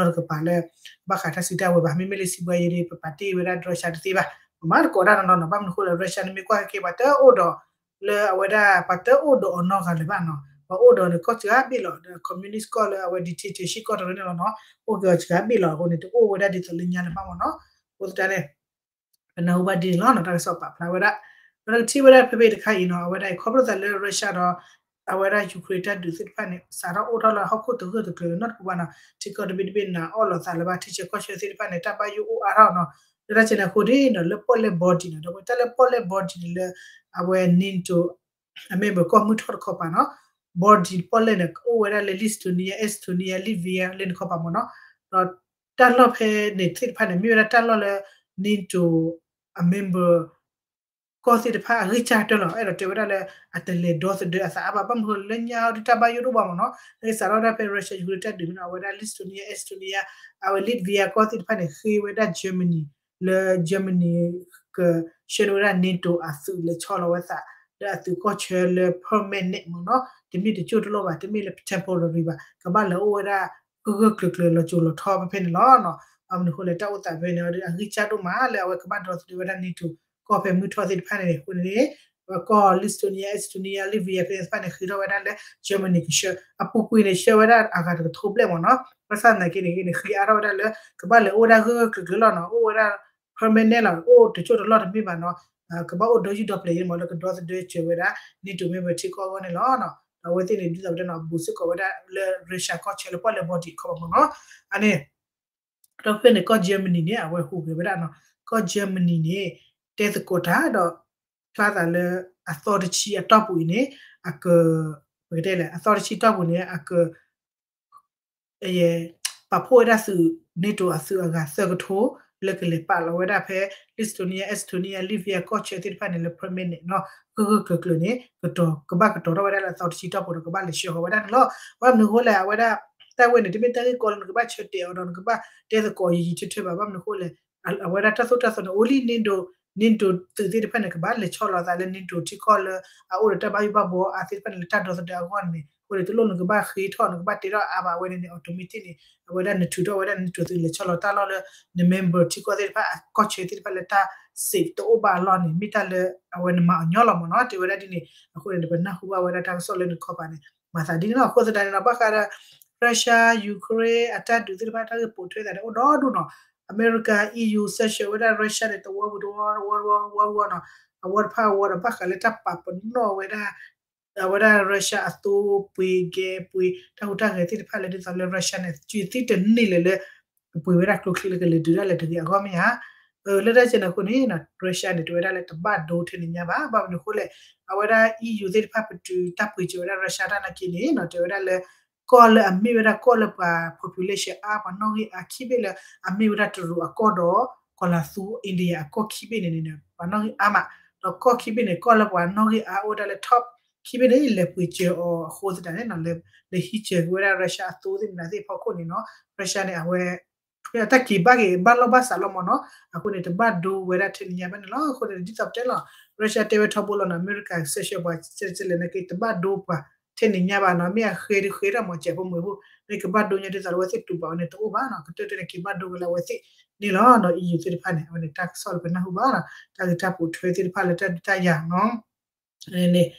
ီတကပၤလၢ ဘၣ်ဃးတၢ်စုတၢ်ဝဲၤဘၣ်. မ့မ့ၢ်လၢစံးဘှါယဲဒၣ် ပပာ်တ့ၢ်ဝဲဒၣ် Russia တသ့ဘၣ်, ပမၤသကိးတၢ်နီၢ်နီၢ်နီၤ. ဘၣ်မနုၤအဃိလဲၣ် Russia န့ၣ်မ့ၢ်ကွၢ်က့ၤ ပှၤတအိၣ်ဒီး လၢအဝဲဒၣ် ပှၤတအိၣ်ဒီးအီၤနီတဂၤလၢၤဘၣ်နီၤ. ပှၤအိၣ်ဒီးန့ၣ် ကီၢ်စှၤဘ့ၣ်လီၤ, ဒီး communist ကီၢ်လၢအဝဲ dictatorship ကီၢ်တရၢန့ၣ်လီၤနီၤ. အိၣ်က့ၤအီၤစှၤဘ့ၣ်လီၤအဃိန့ၣ် တအိၣ်ဝဲဒၣ်ဒ်သိးလၢညါလၢၤဘၣ်မ့ၢ်နီၤ. အဃိသတးန့ၣ် ပနၢ်ဟူဘၣ်ဒ်န့ၣ်လီၤနီၤ တၢ်ကစီၣ်ပာ်ဖျါဝဲဒၣ်. ဒီးကထံၣ်ဝဲဒၣ်ဖဲဖဲတခါအံၤနီၤ အဝဲဒၣ်အံၤ ခီဖျိသးလၢ Russia ဒီး အဝဲဒၣ် Ukraine တၢ်ဒုးသ့ၣ်တဖၣ်န့ၣ် စးထီၣ်အိၣ်ထီၣ်လၢဟီၣ်ခိၣ်တဂၢၢ်တကျၢၤလၢနီတကပၤနီၤ. ထံကီၢ်တဘ့ၣ်တဘ့ၣ်နးအီၣ်လိာ်သးလၢၤဘၣ်, ထံဆၢကီၢ်ဆၢသ့ၣ်တဖၣ်န့ၣ် တၢ်ဘၣ်ယိၣ်အိၣ်အါထီၣ်နီၤ. လၢတၢ်ကဲန့ၣ်အဃိဒ်နီၤ လၢပီၣ်လဲၣ် body နီၤ, ဒီးပတၢ်လၢပီၣ်လဲၣ် body န့ၣ်လၢ အဝဲ NATO အ member ကီၢ်မုၢ်ထီၣ်တခီပၤနီၤ. body ပီၣ်လဲၣ်န့ၣ် ကအိၣ်ဝဲဒၣ်လၢ Lithuania, Estonia, Latvia လၢန့ၣ်တခီပၤမ့ၢ်နီၤ. ဒီးတၢ်လီၢ်ဖဲန့ၣ်သ့ၣ်တဖၣ်န့ၣ် မ့ၢ်ဝဲဒၣ်တၢ်လီၢ်လၢ NATO အ member ကီၢ်သ့ၣ်တဖၣ်အဂံၢ်စၢ်ကတၢၢ်လီၤ. အဲၣ်ဒိးတဲဝဲဒၣ်လၢ အတလဲၤဒီသဒၢအသးအါဘၣ်, ဘၣ်မနုၤဃိလၢညါအီၤဒ်တၢ်ဘၣ်ယိၣ်ဒိၣ်ဘၣ်မ့ၢ်နီၤ. လၢစးထီၣ်ဝဲဒၣ်ဖဲ Russia Ukraine တၢ်ဒုးဖဲန့ၣ် အဝဲဒၣ် Lithuania, Estonia, အဝဲ Latvia ကီၢ်သ့ၣ်တဖၣ်န့ၣ် ဃ့ဝဲဒၣ် Germany လၢ Germany ကဆှၢန့ၢ်ဝဲဒၣ် NATO အသုးလဲၤဆီလီၤဝဲသး လၢအသုးကီၢ်ဆၢလၢ permanent မ့ၢ်နီၤ, တမ့ၢ်တကၠိၢ်တလီၢ်ဘၣ်, တမ့ၢ်လၢ temporary ဘၣ်, ကဘၣ်လဲၤအိၣ်ဝဲဒၣ် ဂၢၢ်ဂၢၢ်ကျၢၤကျၢၤ လီၤစိၤလီၤထီဖဲဖဲန့ၣ်လီၤနီၤ. ဘၣ်မနုၤအဃိလဲၣ် တၢ်အိၣ်သးဖဲန့ၣ် အဂံၢ်စၢ်ဒိၣ်မးလၢအဝဲကဘၣ်ဒီသဒၢဝဲဒၣ် NATO ကီၢ်ဖဲမုၢ်ထီၣ်သ့ၣ်တဖၣ်န့ၣ်အဃိန့ၣ် ကီၢ် Lithuania, Estonia, Latvia ဖဲန့ၣ်တဖၣ်န့ၣ် ဃ့ထီၣ်ဝဲဒၣ်လၢ Germany ကဆှၢ, အပူၤကွံာ်န့ၣ် ဆှၢဝဲဒၣ်အဂၤတကထိဘျဲၣ်မ့ၢ်နီၤ. ဘၣ်ဆၣ်သနာ်က့န့ၣ် ဃ့အါထီၣ်ဝဲဒၣ်လၢ ကဘၣ်လဲၤအိၣ်ဝဲဒၣ်ဂၢၢ်ဂၢၢ်ကျၢၤကျၢၤလီၤနီၤ, အိၣ်ဝဲဒၣ် permanent လီၤ, အိၣ်တကၠိၢ်တလီၢ်တမ့ၢ်ဘၣ်နီၤ, ကဘၣ်အိၣ်ဒီယုၢ်ဒီပျဲၤအံၤမ့ၢ်လၢကဒီသဒၢစၢၤဝဲဒၣ် NATO member ထံကီၢ်အဂီၢ်န့ၣ်လီၤ. ဒီးအဝဲသ့ၣ်န့ၣ် ဒ်သိးပတဲနီၤ ဘူးစ့ၢ်ကီးဝဲဒၣ်လၢ Russia ကီၢ်ဆၢလၢပီၣ်လဲၣ် body တခီပၤမ့ၢ်နီၤ. အန့ၣ် ဒီးဖဲန့ၣ် ကီၢ် Germany န့ၣ် အဝဲဟူးဂဲၤဝဲဒၣ်နီၤ, ကီၢ် Germany န့ၣ် တဲသကိးတၢ်ဒီး ဖျါသးလၢအသီတဆံအတီၢ်ပူၤအံၤန့ၣ် အက ပကတဲလဲၣ် အသီတဆံတီၢ်ပူၤန့ၣ် အက ပာ်ဖှိၣ်ဝဲဒၣ်သုး NATO အသုးအဂၤသၢကထိ လၢကလဲၤပာ်လီၤဝဲဒၣ်ဖဲ Lithuania, Estonia, Latvia ကီၢ်ဆၢသ့ၣ်တဖၣ်န့ၣ်လၢ permanent နီၤ, ဂၢၢ်ဂၢၢ်ကျၢၤကျၢၤန့ၣ် ကတီၤ ကဘၣ်ကတီၤထီၣ်ဝဲဒၣ်လၢအသီတဆံတီၢ်ပူၤဒီး ကဘၣ်လဲၤဆှၢဃီၤဝဲဒၣ်န့ၣ်လီၤ. ဘၣ်မနုၤအဃိလဲၣ် အဝဲဒၣ် တၢ်ဝဲန့ၣ် တမ့ၢ်တၢ်ဂ့ၢ်ကီလၢနကဘၣ်ဆၢတဲာ်အီၤဒီး နကဘၣ်တဲသကိးယံာ်ယံာ်ထၢထၢဘၣ်. ဘၣ်မနုၤအဃိလဲၣ် အဝဲဒၣ်တၢ်သိၣ်တၢ်သီန့ၣ် အိၣ်လံ NATO, NATO သုးသ့ၣ်တဖၣ်န့ၣ် ကဘၣ်လဲၤဆီလီၤသးလၢ NATO ထံကီၢ်လၢ အအိၣ်ဒီးတၢ်ဘၣ်ယိၣ်ဘၣ်ဘှီအါသ့ၣ်တဖၣ်န့ၣ် လၢတၢ်ဒီသဒၢအဂီၢ်န့ၣ် အဃိန့ၣ် တလိၣ်နကဘၣ်ဃ့ထီၣ် နကဘၣ်တဲထီၣ်အါဘၣ်. အဝဲန့ၣ်န့ၣ် automatic န့ၣ် အဝဲဒၣ်နထုးထီၣ်ဝဲဒၣ် NATO သုးလဲၤဆီလီၤတၢ်လီၢ်လၢ န member ထံကီၢ်သ့ၣ်တဖၣ် အကီၢ်ဆၢသ့ၣ်တဖၣ်လၢတၢ် safe တအိၣ်ဘၣ်အလီၢ်န့ၣ် မ့ၢ်တၢ်လၢအဝဲနမၤအီၤညီလီၤမ့ၢ်နီၤ တဲဝဲဒၣ်ဒ်န့ၣ်. အဃိန့ၣ် ပနၢ်ဟူဘၣ်ဝဲဒၣ်တၢ်ကစီၣ်လၢနခီပၤန့ၣ် မၤသးဒ်န့ၣ်လီၤ. အဃိသတးန့ၣ်ဒီး ဘၣ်ဃးဒီး Russia, Ukraine အတၢ်ဒုးသ့ၣ်တဖၣ် တၢ်ဂ့ၢ်ပိာ်ထွဲသးန့ၣ် အိၣ်ဒီဒူၣ်နီၤ. အမဲရကၤ EU စဲးဆှၢဝဲဒၣ် Russia န့ၣ် တဝီပူၤတဝီ တဝီတဝီ တဝီတဝီနီၤ. အဝီတဖၣ်အဝီဒီး ဘၣ်ဃးလၢတၢ်ပာ်ပနီၣ်ဝဲဒၣ် အဝဲဒၣ် Russia အသိပှ့ၤ ကဲပှ့ၤ တၢ်ဟူးတၢ်ဂဲၤသ့ၣ်တဖၣ်လၢဒ်သိးလၢ Russia န့ၣ် စုသ့တန့ၢ်လၢၤလၢ ကပှ့ၤဝဲဒၣ်ကျိချံလၢကလဲၤဒုးဒၣ်လဲာ်တဂ့ၤအဂီၢ်မ့ၢ်ဧါ. လၢတၢ်ကဲန့ၣ်အဃိန့ၣ် Russia န့ၣ် တဲဝဲဒၣ်လၢတဘၣ်ဒိထဲန့ၣ်ညါဘၣ်. ဘၣ်မနုၤအဃိလဲၣ် အဝဲဒၣ် EU သ့ၣ်တဖၣ် ပတုာ်တၢ်ပှ့ၤစၢၤဝဲဒၣ် Russia တၢ်နာ်က့န့ၣ်နီၤ တဲဝဲဒၣ်လၢ ကီၢ်လၢအမ့ၢ်ဝဲဒၣ်ကီၢ်လၢပှၤ population အါ ပှၤနီၣ်ဂံၢ်အါခံဘ့ၣ်လၢ အမ့ၢ်ဝဲဒၣ်တရူးအကီၢ်ဒီး ကီၢ်လၤသူ India အကီၢ်ခံဘ့ၣ်န့ၣ်န့ၣ် ပှၤနီၣ်ဂံၢ်အါမး, ဒီးကီၢ်ခံဘ့ၣ်န့ၣ် ကီၢ်လၢပှၤနီၣ်ဂံၢ်အါအိၣ်ဝဲဒၣ်လၢ top ခံဘ့ၣ်န့ၣ် လဲၤပှ့ၤစၢၤအီၤအဃိသတးန့ၣ်နီၤ လဲၤဟံးစၢၤက့ၤဝဲဒၣ် Russia အသိသ့ၣ်မနုၤသ့ၣ်အဖီခိၣ်န့ၣ်နီၤ Russia န့ၣ် အဝဲ တၢ်က့ၤဘၣ်က့ၤဘၣ်လီၢ်ဘၣ်စးလီၤမ့ၢ်နီၤ. အဃိန့ၣ် တဘၣ်ဒိဝဲဒၣ်ထဲန့ၣ်ညါဘၣ်န့ၣ်လီၤ. အဃိန့ၣ် ဒ်သိးပတဲလီၤ Russia တဲဝဲထီဘိလီၤနီၤ အမဲရကၤစဲးဆှၢပှၤ စဲးစဲးလဲၣ်နာ်က့ တဘၣ်ဒိပှၤထဲန့ၣ်ညါဘၣ်နီၤ. မ့ၢ်အဃဲဒုးဃဲဒၣ်မ့ၢ်စဲးဖိမုၣ်ဖိ မ့ၢ်ကဘၣ်ဒိညါဒ်သိးလၢအဝဲသ့ၣ်တူၢ်ဘၣ်ဝဲန့ၣ်တအိၣ်ဘၣ်နီၤ. ကတၢၢ်တၢၢ်န့ၣ် က့ၤဘၣ်ဒိဝဲလၢအဝဲသ့ၣ်န့ၣ်လီၤနီၤ. EU သ့ၣ်တဖၣ်န့ၣ် အဝဲန့ၣ်တၢ်ကစီၣ်လၢပနၢ်ဟူဘၣ်နီၤ တၢ်ဂ့ၢ်တၢ်ပိာ်ထွဲသ့ၣ်တဖၣ်လၢတၢ်ဒုးတၢ်ယၤနီၤ န့ၣ်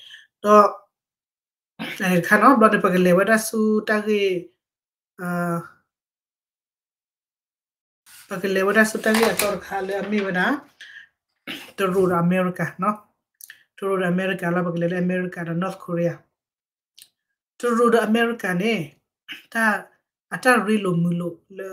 ဒီး တခါနီၤ ဘျီန့ၣ် ပကလဲၤဝဲဒၣ်ဆူတၢ်ဂ့ၢ် ပကလဲၤဝဲဒၣ်ဆူတၢ်ဂ့ၢ်အသီတခါလၢအမ့ၢ်ဝဲဒၣ် တရူးဒီးအမဲရကၤနီၤ တရူးဒီးအမဲရကၤလီၤ. ပကလဲၤလၢအမဲရကၤဒီး North Korea တရူးဒီးအမဲရကၤန့ၣ် တၢ် အတၢ်ရ့လိာ်မုာ်လိာ်လၢ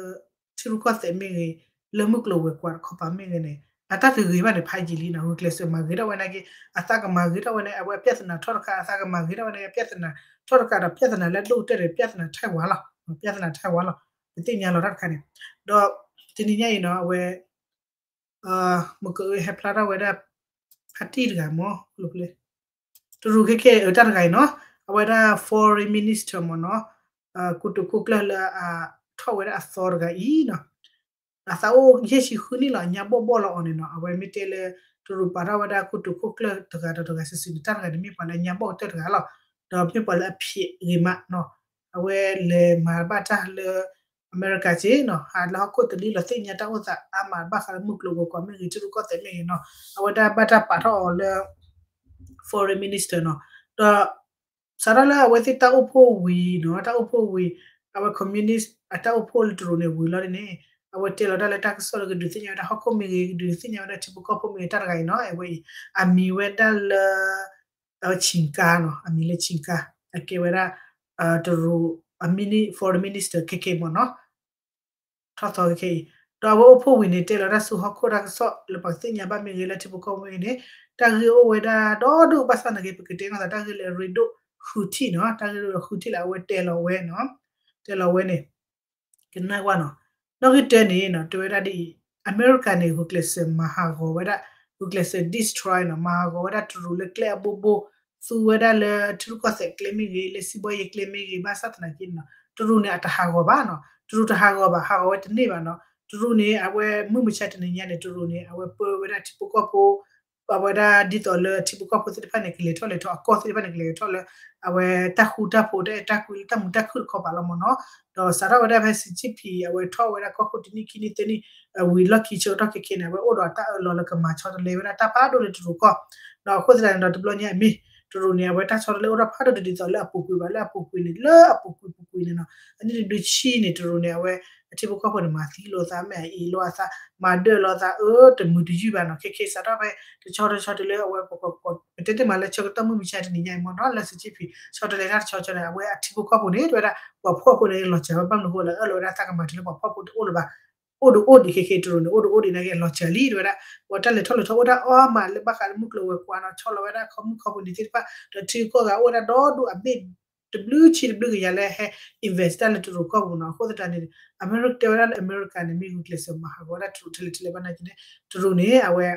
ထံရူၢ်ကီၢ်သဲးမ့ၢ်ဂ့ၤ လၢမုၢ်ကျိၤဝဲၤကွာ်တခီပၤမ့ၢ်ဂ့ၤန့ၣ် အတၢ်တဂ့ၤဘၣ်န့ၣ် ဖးယံာ်လံနီၤ. ဂုာ်ကျဲးစၢးမၤဂ့ၤထီၣ်ဝဲနာ်က့ အသးကမၤဂ့ၤထီၣ်ဝဲန့ၣ် အဝဲပြဿနာထီၣ်တခါ အသးကမၤဂ့ၤထီၣ်ဝဲန့ၣ် ပြဿနာထီၣ်တခါဒီး ပြဿနာလၢအဒိၣ်ကတၢၢ်န့ၣ် ပြဿနာထဲဝါလီၤ. ပြဿနာထဲဝါလီၤ. ပသ့ၣ်ညါလီၤတၢ်တခါန့ၣ် ဒီး တနံၤညါအံၤနီၤ အဝဲ မကဟဲဖျါထီၣ်ဝဲဒၣ် ဖါတံၢ်တဂၤမ့ၢ် တရူးခဲခဲအတၢ်တဂၤအံၤနီၤ အဝဲဒၣ် foreign minister မ့ၢ်နီၤ ကိတိာ်ခိၣ်ကျၢၢ်လၢအထီၣ်ဝဲဒၣ်အသီတဂၤအံၤနီၤ အသးအိၣ်ယဲၢ်ဆံဃုနံၣ်လီၤ အညါဘီၣ်ဘီၣ်လီၤအီၤန့ၣ်နီၤ အဝဲမ့ၢ်တဲလၢ တရူးပာ်ထီၣ်ဝဲဒၣ်ကိတိာ်ခိၣ်ကျၢၢ်တဂၤဒီးတဂၤစုာ်စုာ်န့ၣ် တၢ်တဂၤန့ၣ်မ့ၢ်ပှၤလၢအညါဘီၣ်ကတၢၢ်တဂၤလီၤ. ဒီးမ့ၢ်ပှၤလၢအဖျဲးဂ့ၤမးနီၤ အဝဲလဲၤမၤဘၣ်တၢ်လၢ အမဲရကၤက့နီၤ ဟးလၢဟီၣ်ခိၣ်တလံၤလီၤသ့ၣ်ညါတၢ်အိၣ်သးအါမးဘၣ်ဃးလၢမုၢ်ကျိၤဝဲၤကွာ်မ့ၢ်ဂ့ၤ ထံရူၢ်ကီၢ်သဲးမ့ၢ်ဂ့ၤနီၤ အဝဲဒၣ်ဘၣ်တၢ်ပာ်ထီၣ်အီၤလၢ foreign minister နီၤ ဒီး စးထီၣ်လၢအဝဲသ့ၣ်တၢ်အိၣ်ဖှိၣ်ဝံၤနီၤ တၢ်အိၣ်ဖှိၣ်ဝံၤ အဝဲ communist အတၢ်အိၣ်ဖှိၣ်လၢတရူးန့ၣ်ဝံၤလီၤန့ၣ် အဝဲတဲလီၤတၢ်လၢတၢ်ကစီၣ်လၢကဒုးသ့ၣ်ညါဝဲဒၣ်ဟီၣ်ခိၣ်မ့ၢ်ဂ့ၤ ကဒုးသ့ၣ်ညါဝဲဒၣ်ထံဖိကီၢ်ဖိမ့ၢ်ဂ့ၤ တၢ်တဂၤအံၤနီၤ အဝဲအံၤ အမံၤဝဲဒၣ်လၢ အဝဲ Qin Gang နီၤ အမံၤလၢ Qin Gang အကဲဝဲဒၣ် တရူး အ mini foreign minister ခဲခဲမ့ၢ်နီၤ ထီၣ်သီခဲခဲအံၤ ဒီးအဝဲအိၣ်ဖှိၣ်ဝံၤန့ၣ် တဲလီၤတၢ်ဆူဟီၣ်ခိၣ်တၢ်ကစီၣ်လၢပှၤသ့ၣ်ညါဘၣ်မ့ၢ်ဂ့ၤ လၢထံဖိကီၢ်ဖိမ့ၢ်ဂ့ၤန့ၣ် တၢ်ဂ့ၢ်အိၣ်ဝဲဒၣ်ဒီဒူၣ်ဘၣ်ဆၣ်သနာ်က့ ပကတဲနီၤသးတၢ်ဂ့ၢ်လၢအရ့ဒိၣ်ဃုထံၣ်နီၤ တၢ်ဂ့ၢ်ဒိၣ်ဃုထံၣ်လၢအဝဲတဲလီၤဝဲနီၤ တဲလီၤဝဲန့ၣ် ကနၣ်ကွၢ်နီၤ နီၣ်ဂံၢ်တၢန့ၣ်နီၤ တဲဝဲဒၣ်ဒ်အံၤ အမဲရကၤန့ၣ် ဂုာ်ကျဲးစၢးမၤဟးဂီၤဝဲဒၣ် ဂုာ်ကျဲးစၢး destroy နီၤ မၤဟးဂီၤဝဲဒၣ်တရူးလၢကျဲအဘိဘိ သူဝဲဒၣ်လၢထံရူၢ်ကီၢ်သဲးကျဲမ့ၢ်ဂ့ၤ လၢစံးဘီယ့ကျဲမ့ၢ်ဂ့ၤ ဘၣ်ဆၣ်သနာ်က့နီၤ တရူးန့ၣ် အတဟးဂီၤဘၣ်နီၤ တရူးတဟးဂီၤဘၣ် ဟးဂီၤဝဲတန့ၢ်ဘၣ်နီၤ တရူးန့ၣ် အဝဲမုၢ်မဆါတနံၤညါန့ၣ် တရူးန့ၣ် အဝဲပၢဝဲဒၣ်ထံဖိကီၢ်ဖိ အဝဲဒၣ်ဒ်သိးလၢထံဖိကီၢ်ဖိသ့ၣ်တဖၣ်န့ၣ် ကလဲၤထီၣ်လဲၤထီၣ် အကီၢ်သ့ၣ်တဖၣ်န့ၣ် ကလဲၤထီၣ်လၢ အဝဲတၢ်ဃူတၢ်ဖိး တၢ်အဲၣ်တၢ်ကွံလၢတၢ်မုာ်တၢ်ခုၣ်တခီပၤလီၤမ့ၢ်နီၤ ဒီးစးထီၣ်ဝဲဒၣ်ဖဲ Xi Jinping အဝဲထီၣ်ဝဲဒၣ်ကီၢ်ခိၣ်တနံၣ်ခံနံၣ်သၢနံၣ် ဝံၤလီၢ်ခံဆၢကတီၢ်ခဲခဲန့ၣ် အဝဲအိၣ်ဒီးတၢ်အၢၣ်လီၤလၢကမၤဆီတလဲဝဲဒၣ်တၢ်ဖးဒိၣ်လၢတရူးကီၢ် ဒီးအဃိသတးန့ၣ်ဒီးတဘျီညါအံၤမ့ၢ် တရူးန့ၣ် အဝဲတၢ်ဆီတလဲအိၣ်ထီၣ်ဖးဒိၣ်ဒ်သိးလၢအပူၤကွံာ်ဘၣ် လၢအပူၤကွံာ်န့ၣ် လၢအပူၤကွံာ်ပူၤကွံာ်န့ၣ်နီၤ အနံၣ်တဒုဆံန့ၣ် တရူးန့ၣ် အဝဲအထံဖိကီၢ်ဖိန့ၣ် မၤသံလိာ်သး မ့ၢ်အအ့ၣ်လိာ်အသး မၤဒၢးလိာ်သး အၢ တမုာ်တယုၢ်ဘၣ်နီၤ ခဲခဲစးထီၣ်ဖဲ တဆီတဆီတုၤလၢအဝဲ ပတဲတ့ၢ်မးလၢဆၢကတီၢ်မုၢ်မဆါတနံၤညါအံၤမ့ၢ်နီၤ လၢ Xi Jinping ဆီတလဲတၢ်တဆီဆီန့ၣ် အဝဲအထံဖိကီၢ်ဖိန့ၣ် တဲဝဲဒၣ် ပှၤဖှီၣ်ဖိန့ၣ် လီၤစှၤဝဲ ဘၣ်မနုၤအဃိလဲၣ် အၢၣ်လီၤဝဲဒၣ်သးကမၤတုၤလၢပှၤဖှီၣ်ဖိတအိၣ်လၢၤဘၣ် အိၣ်ဒိၣ်အိၣ်ဒံးခဲခဲ တရူးန့ၣ် အိၣ်ဒိၣ်အိၣ်ဒံးနာ်က့ လီၤစှၤလံ တဲဝဲဒၣ် ပှၤတၢ်လဲၤထီၣ်လဲၤထီအိၣ်ဒၣ်အီၣ်မးလၢဘၣ်ဃးလၢမုၢ်ကျိၤဝဲၤကွာ်နီၤ ဆီလီၤဝဲဒၣ်ခီမုၣ်ခီပနံၤသ့ၣ်တဖၣ် ဒီးထံဂုၤကီၢ်ဂၤအိၣ်ဝဲဒၣ်ဒီဒူၣ်အဘ့ၣ် တဘျုးဆံတဘျုးကယၤလၢဟဲ invest တၢ်လၢတရူးကီၢ်ပူၤနီၤ အဃိသတးန့ၣ် အမဲရကၤတဲဝဲဒၣ်လၢအမဲရကၤန့ၣ် မ့ၢ်ဂုာ်ကျဲးစၢးမၤဟးဂီၤဝဲဒၣ်တရူးထဲလဲၣ်ထဲလဲၣ်ဘၣ်နာ်က့န့ၣ် တရူးန့ၣ် အဝဲ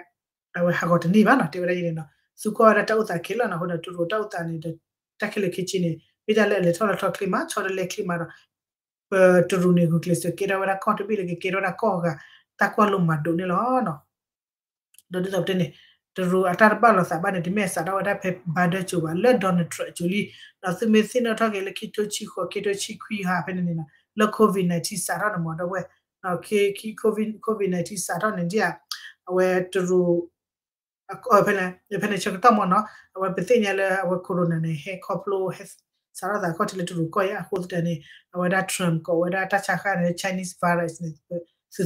အဝဲဟးဂီၤတန့ၢ်ဘၣ်နီၤ တဲဝဲဒၣ်အံၤန့ၣ်နီၤ သူကွၢ်ဝဲဒၣ်တၢ်အိၣ်သးခဲလၢာ်နီၤ အဃိဒီးတရူးတၢ်အိၣ်သးန့ၣ်ဒီး တၢ်ခဲလၢာ်ခဲဆ့န့ၣ် မ့ၢ်တၢ်လၢအလဲၤထီၣ်လဲၤထီချ့မး ဆီတလဲချ့မးဒီး ပတရူးန့ၣ် ဂုာ်ကျဲးစၢးကဲထီၣ်ဝဲဒၣ်ကီၢ်တဘ့ၣ်လၢကကဲထီၣ်ဝဲဒၣ်ကီၢ်အဂၤ တၢ်ကွၢ်လိာ်မၤဒိးန့ၣ်လီၤ. ဒီးဒ်သိးပတဲန့ၣ် တရူးအတၢ်တဘၣ်လိာ်သးဘၣ်န့ၣ် တမ့ၢ်အစးထီၣ်ဝဲဒၣ်ဖဲ Biden ကၠိၤဘၣ် လၢ Donald Trump ကၠိၤလံ. ဒီးသုမ့ၢ်သ့ၣ်နီၣ်ထီၣ်က့ၤလၢ ခံထိဆံဃိး ခံထိဆံခွံဟးဖဲန့ၣ်န့ၣ် လၢ COVID nineteen စးထီၣ်န့ၣ်မ့ၢ်ဒီပုၢ်ဝဲၢ် COVID nineteen စးထီၣ်န့ၣ်ဒ် အဝဲတရူး ဖဲန့ၣ်ဆၢကတီၢ်မ့ၢ်နီၤ အဝဲပသ့ၣ်ညါလၢအဝဲ corona န့ၣ် ဟဲခီဖျိ ဟဲစးထီၣ်သးခီၣ်ထံးလၢတရူးကီၢ်အံၤအဃိသတးန့ၣ် အဝဲဒၣ် Trump ကိးဝဲဒၣ်တၢ်ဆါဃၣ်န့ၣ် Chinese virus န့ၣ်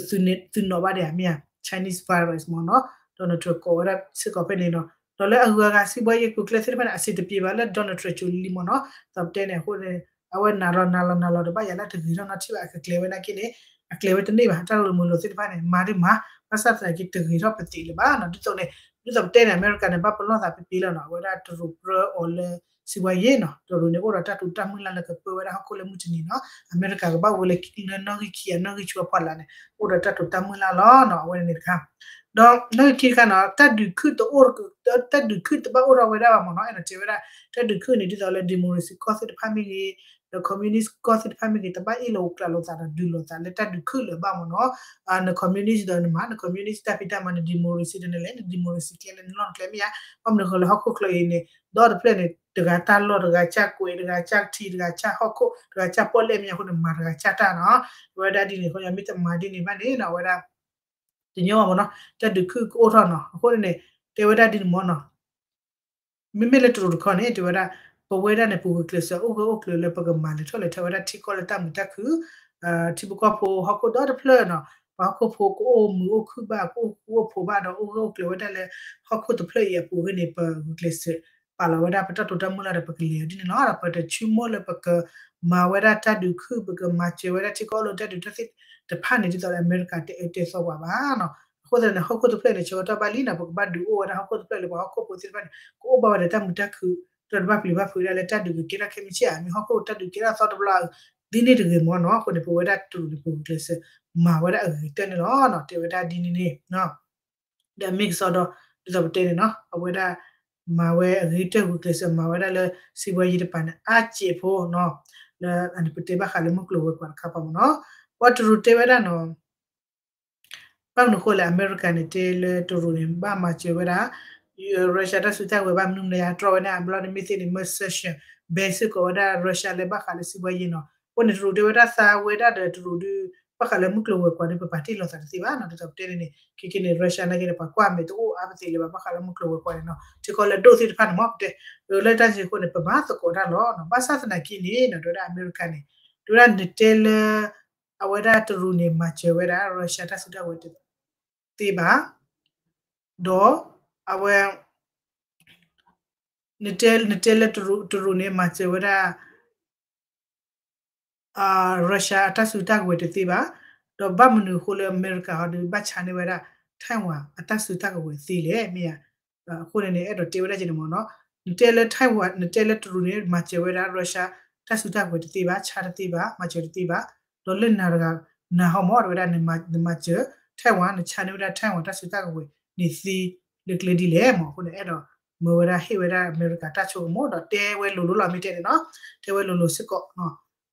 သုနီၣ်ဘၣ်ဒံးဧါမ့ၢ်ဧါ Chinese virus မ့ၢ်နီၤ Donald Trump ကိးဝဲဒၣ်စ့ၢ်ကီးဖဲန့ၣ်နီၤ ဒီးလၢအဂုၤအဂၤစံးဘှီယဲၢ်ကျိၤကျဲသ့ၣ်တဖၣ်န့ၣ် အဆင်တပြေဘၣ်လၢ Donald Trump ကၠိၤလံမ့ၢ်နီၤ ဒီးပတဲန့ၣ်အဃိန့ၣ် အဝဲနၤလီၤနၤလီၤနၤလီၤတဘၣ်ယၤလၢတဂ့ၤထီၣ်နီတထံၣ်ဘၣ် အကကျဲၤဝဲနာ်က့န့ၣ် အကျဲၤဝဲတန့ၢ်ဘၣ် တၢ်ရူးမုာ်လိာ်သ့ၣ်တဖၣ်န့ၣ် မၤဒ်မၤ ဘၣ်ဆၣ်သနာ်က့တဂ့ၤထီၣ်ပသံးလၢၤဘၣ်နီၤ ဒ်သိးန့ၣ် ဒ်သိးပတဲန့ၣ် အမဲရကၤန့ၣ် ဘၣ်ပလီၢ်သးပ့ၤပ့ၤလီၤနီၤ အဝဲဒၣ်တရူးပြၢအီၤလၢ စံးဘှီယဲၢ်နီၤ တရူးန့ၣ် အိၣ်ဒီးတၢ်တိာ်တၢ်မုၢ်လၢ်လၢကပၢဝဲဒၣ်ဟီၣ်ခိၣ်လၢမုၢ်တနံၤနီၤ အမဲရကၤကဘၣ်ဝဲလၢနီၣ်ဂံၢ်ခံဂၤနီၣ်ဂံၢ်ဆူအဖီလာ်န့ၣ် အိၣ်ဒီးတၢ်တိာ်တၢ်မုၢ်လၢ်လီၤနီၤ အဝဲန့ၣ်တခါ ဒီးနီၣ်ဂံၢ်ခံတခါနီၤ တၢ်ဒုးခုၣ်တအိၣ် တၢ်ဒုးခုၣ်တဘၣ်အိၣ်ထီၣ်ဝဲဒၣ်ဘၣ်မ့ၢ်နီၤ အဲၣ်ဒိးတဲဝဲဒၣ် တၢ်ဒုးခုၣ်န့ၣ် ဒ်သိးလၢ democracy ကီၢ်သ့ၣ်တဖၣ်မ့ၢ်ဂ့ၤ ဒီး communist ကီၢ်သ့ၣ်တဖၣ်မ့ၢ်ဂ့ၤ တဘၣ်အ့ၣ်လိာ်ကျးလိာ်သးဒီးဒုးလိာ်သးလၢတၢ်ဒုးခုၣ်လၢၤဘၣ်မ့ၢ်နီၤ န communist ဒီးနမၤ န communist တၢ်ဖံးတၢ်မၤ န democracy ဒီးနလဲၤ န democracy ကျဲလၢနလီၢ်နကျဲမ့ၢ်ဧါ ဘၣ်မနုၤဃိလၢဟီၣ်ခိၣ်ချၢအံၤန့ၣ် ဒီတဖျၢၣ်န့ၣ် တဂၤတၢ်လီၢ် တဂၤစၢ်ကွဲး တဂၤစၢ်ထံ တဂၤစၢ်ဟီၣ်ခိၣ် တဂၤစၢ်ပီၣ်လဲၣ်မ့ၢ်အဃိန့ၣ် မၤတဂၤစၢ်တၢ်နီၤ အဝဲဒၣ်ဒ်န့ၣ်အဃိ မ့ၢ်တမၤဒ်န့ၣ်ဘၣ်န့ၣ်နီၤ အဝဲဒၣ် တညီဘၣ်မ့ၢ်နီၤ တၢ်ဒုးခုၣ်ကအိၣ်ထီၣ်နီၤ အဃိန့ၣ် တဲဝဲဒၣ်ဒ်န့ၣ်မ့ၢ်နီၤ မ့မ့ၢ်လၢတရူးတခီန့ၣ် တဲဝဲဒၣ် ပဝဲဒၣ်န့ၣ် ပဂုာ်ကျဲးစၢးအိၣ်ဂၢၢ်အိၣ်ကျၢၤလၢပကမၤလဲၤထီၣ်လဲၤထီဝဲဒၣ်ထံကီၢ်လၢတၢ်မုာ်တၢ်ခုၣ် ထံဖိကီၢ်ဖိဟီၣ်ခိၣ်ဒီတဖျၢၣ်နီၤ ပှၤဟီၣ်ခိၣ်ဖိကအိၣ်မုာ်အိၣ်ခုၣ်ဘၣ် ကအိၣ်ဃူအိၣ်ဖိးဘၣ်ဒီး အိၣ်ဂၢၢ်အိၣ်ကျၢၤဝဲဒၣ်လၢ ဟီၣ်ခိၣ်တဖျၢၣ်အံၤအပူၤအဂ့ၢ်န့ၣ် ပဂုာ်ကျဲးစၢး ပာ်လီၤဝဲဒၣ်ပတၢ်တိာ်တၢ်မုၢ်လၢ်ဒီး ပကလဲၤအီၤဒ်န့ၣ်လီၤ. ဒီးပတဆိကမိၣ်လၢပကမၤဝဲဒၣ်တၢ်ဒုးခုၣ် ပကမၤစၢၤဝဲဒၣ်ထံကီၢ်အိၣ်လၢတၢ်ဒုးတၢ်သ့ၣ်တဖၣ်န့ၣ် ဒ်သိးလၢအမဲရကၤတအဲၣ်တဲသီပှၤဘၣ်နီၤ. အဃိသတးန့ၣ် ဟီၣ်ခိၣ်တဖျၢၣ်န့ၣ် ဆၢကတီၢ်ဘၣ်လံနီၤ ပကဘၣ်ဒုးအိၣ်ဝဲဒၣ်ဟီၣ်ခိၣ်တဖျၢၣ်လၢပှၤဟီၣ်ခိၣ်ဖိသ့ၣ်တဖၣ်န့ၣ် ကအိၣ်ဘၣ်ဝဲဒီးတၢ်မုာ်တၢ်ခုၣ် ဒီးတဘၣ်ပျံၤဘၣ်ဖုးဒၣ်လၢတၢ်ဒုးကကဲထီၣ်ခဲမုၢ်ဆ့ၣ်ဧါ မ့ၢ်ဟီၣ်ခိၣ်တၢ်ဒုးကဲထီၣ်သီတဘျီ ဒ်န့ၣ်တဂ့ၤမ့ၢ်နီၤ. အဃိန့ၣ် ပဝဲဒၣ်တရူးန့ၣ် ပဂုာ်ကျဲးစၢး မၤဝဲဒၣ်အဂ့ၤကတၢၢ်န့ၣ်လီၤ. တဲဝဲဒၣ်ဒ်န့ၣ်န့ၣ် ဒီးအမ့ၢ်ကစီဒီ ဒ်သိးပတဲန့ၣ်နီၤ အဝဲဒၣ် မၤဝဲအဂ့ၤကတၢၢ်ဂုာ်ကျဲးစၢးမၤဝဲဒၣ်လၢ စံးဘှီယဲၢ်တပၤန့ၣ် အါစဲးဖိနီၤ လၢအန့ၣ်ပတဲဘၣ်ဃးလၢမုၢ်ကျိၤဝဲၤကွာ်တခါပၤမ့ၢ်နီၤ. ပှၤတရူးတဲဝဲဒၣ်နီၤ ဘၣ်မနုၤဃိလဲၣ် အမဲရကၤန့ၣ် တဲလၢတရူးန့ၣ် ဘၣ်မၤစၢၤဝဲဒၣ် Russia တၢ်စုတၢ်ဝဲၤဘၣ်မနုၤမနုၤ ဟးတြီဝဲန့ၣ် အဘျီန့ၣ်မ့ၢ်သ့ၣ်န့ၣ် မၢ sanction ဘဲစ့ၢ်ကီးဝဲဒၣ် Russia လၢဘၣ်ဃးလၢစံးဘှါယံၤနီၤ. အဃိန့ၣ် တရူးတဲဝဲဒၣ်သးဝဲဒၣ်ဒီးတရူးဒုး ဘၣ်ဃးလၢမုၢ်ကျိၤဝဲၤကွာ်ဒီး ပပာ်တ့ၢ်လိာ်သးတသ့ဘၣ်နီၤ. ဒ်သိးပတဲန့ၣ်န့ၣ် ခဲကနံၣ်န့ၣ် Russia နာ်က့ဒီး ပှၤကွၢ်မဲာ်တအိၣ်အါပသ့လၢၤဘၣ် ဘၣ်ဃးလၢမုၢ်ကျိၤဝဲၤကွာ်န့ၣ်နီၤ. ထံကီၢ်လၢဒိၣ်သ့ၣ်တဖၣ်န့ၣ်မ့ၢ်ပတဲ လၢတၢ်စ့ၢ်ကီးန့ၣ် ပဘၣ်သကိးတၢ်လီၤနီၤ. ဘၣ်ဆၣ်သနာ်က့န့ၣ်နီၤ တဲဝဲဒၣ်အမဲရကၤန့ၣ် တဲဝဲဒၣ်နတဲလၢ အဝဲဒၣ်တရူးန့ၣ် မၤစၢၤဝဲဒၣ် Russia တၢ်စုတၢ်ကဝဲၤတသ့ဘၣ်, ဒီးအဝဲ နတဲ နတဲလၢတရူးန့ၣ် မၤစၢၤဝဲဒၣ် Russia အတၢ်စုတၢ်ကဝဲၤတသ့ဘၣ်, ဒီးဘၣ်မနုၤအဃိလၢအမဲရကၤဟီဒီး ဘၣ်ဆါန့ၢ်ဝဲဒၣ် Taiwan အတၢ်စုတၢ်ကဝဲၤသ့လဲၣ် မ့ၢ်ဧါ. အဃိန့ၣ်န့ၣ် အဲၣ်ဒိးတဲဝဲဒၣ်က့န့ၣ်မ့ၢ်နီၤ, နတဲလၢ Taiwan နတဲလၢတရူးန့ၣ် မၤစၢၤဝဲဒၣ် Russia တၢ်စုတၢ်ကဝဲၤတသ့ဘၣ်, ဆါတသ့ဘၣ်, မၤစၢၤတသ့ဘၣ်, ဒီးလၢနၤတဂၤ နၤဟီမ့ၢ် တဲဝဲဒၣ် နမၤစၢၤ Taiwan နဆါန့ၢ်ဝဲဒၣ် Taiwan တၢ်စုတၢ်ကဝဲၤန့ၣ်သ့ လၢကျဲဒ်လဲၣ်မ့ၢ်. အဃိန့ၣ် အဲၣ်ဒိးမၢဝဲဒၣ် ဟ့ၣ်ဝဲဒၣ်အမဲရကၤတၢ်ဆိကမိၣ် ဒီးတဲဝဲလိၤလိၤလီၤ မ့ၢ်တဲန့ၣ်နီၤ, တဲဝဲလိၤလိၤစ့ၢ်ကီး.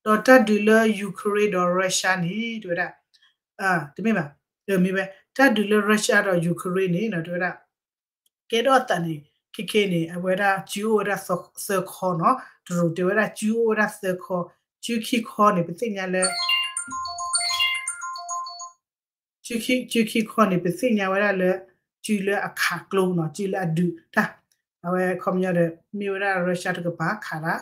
ဒီးတၢ်ဒုးလၢ Ukraine ဒီး Russia န့ၣ် တဲဝဲဒၣ် တမ့ၢ်ဘၣ်, မ့ၢ်ဝဲ တၢ်ဒုးလၢ Russia ဒီး Ukraine န့ၣ် တဲဝဲဒၣ် ကဲထီၣ်အသးန့ၣ် ခဲခဲန့ၣ် အဝဲဒၣ်စုအိၣ်ဝဲဒၣ်သၢခီနီၤ, တရူးတဲဝဲဒၣ်စုအိၣ်ဝဲဒၣ်သၢခီ, စုခံခီန့ၣ် ပသ့ၣ်ညါလၢ စုခံခီန့ၣ် ပသ့ၣ်ညါဝဲဒၣ်လၢ စုလၢအခးကျိနီၤ, စုလၢအဒုးတၢ်, အဝဲခီပညီဒီး မ့ၢ်ဝဲဒၣ် Russia တကပၤ ခးဒၣ်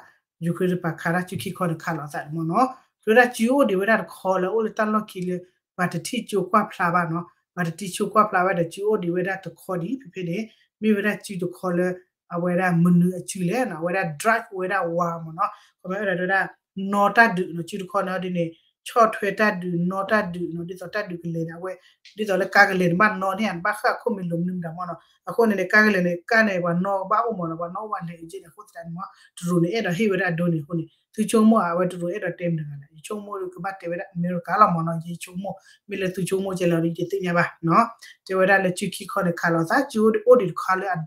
Ukraine တကပၤ ခးဒၣ် စုခံခီန့ၣ် ခးလိာ်အသးန့ၣ်မ့ၢ်နီၤ. တဲဝဲဒၣ်စုအိၣ်ဒံးဝဲဒၣ်တခီလၢအိၣ်လၢတၢ်လီၢ်ခံလၢ ပှၤတထံၣ်ကၠိကွၢ်ဖျါဘၣ်နီၤ, ပှၤတထံၣ်ကၠိကွၢ်ဖျါဘၣ်ဒီး စုအိၣ်ဒံးဝဲဒၣ်တခီဒံး ဖဲဖဲန့ၣ် မ့ၢ်ဝဲဒၣ်စုတခီလၢ အဝဲဒၣ်မနုၤအစုလဲၣ်နီၤ, အဝဲဒၣ် drive ဝဲဒၣ် war မ့ၢ်နီၤ, ခီပညီဒီးဝဲဒၣ် နီၣ်တၢ်ဒုးနီၤ, စုတခီန့ၣ်ဒ်န့ၣ် ဆီၣ်ထွဲတၢ်ဒုး နီၣ်တၢ်ဒုးနီၤ, ဒ်သိးတၢ်ဒုးကလဲၤန့ၣ် အဝဲ ဒ်သိးလၢကါကလဲၤန့ၣ် ဘၣ်နီၣ်န့ၢ်ဧါ ဘၣ်ဃၣ်ခိၣ်မ့ၢ်လိၤမနုၤမတၤမ့ၢ်နီၤ, အဃိန့ၣ်န့ၣ် ကါကလဲၤန့ၣ် ကါန့ၣ် ပှၤနီၣ်ဘၣ်အိၣ်မ့ၢ်နီၤ, ပှၤနီၣ်အိၣ်ဘၣ်လဲၤအက့န့ၣ် အဃိသတးန့ၣ်မ့ၢ် တရူးန့ၣ် အဲၣ်ဒိးဟ့ၣ်ဝဲဒၣ်အဒိန့ၣ်အဃိန့ၣ် သုဆိကမိၣ်ဧါ, အဝဲတရူးအဲၣ်ဒိးတဲမတၤတဂၤလဲၣ်, ယဆိကမိၣ်ကဘၣ်တဲဝဲဒၣ်အမဲရကၤလီၤမ့ၢ်နီၤ, ယဆိကမိၣ် မ့ၢ်လၢသုဆိကမိၣ်ကဲလဲၣ်ဒီး ယတသ့ၣ်ညါဘၣ်နီၤ, တဲဝဲဒၣ်လၢစုခံခီန့ၣ် ခးလိာ်သး စုအိၣ်ဒံးတခီလၢ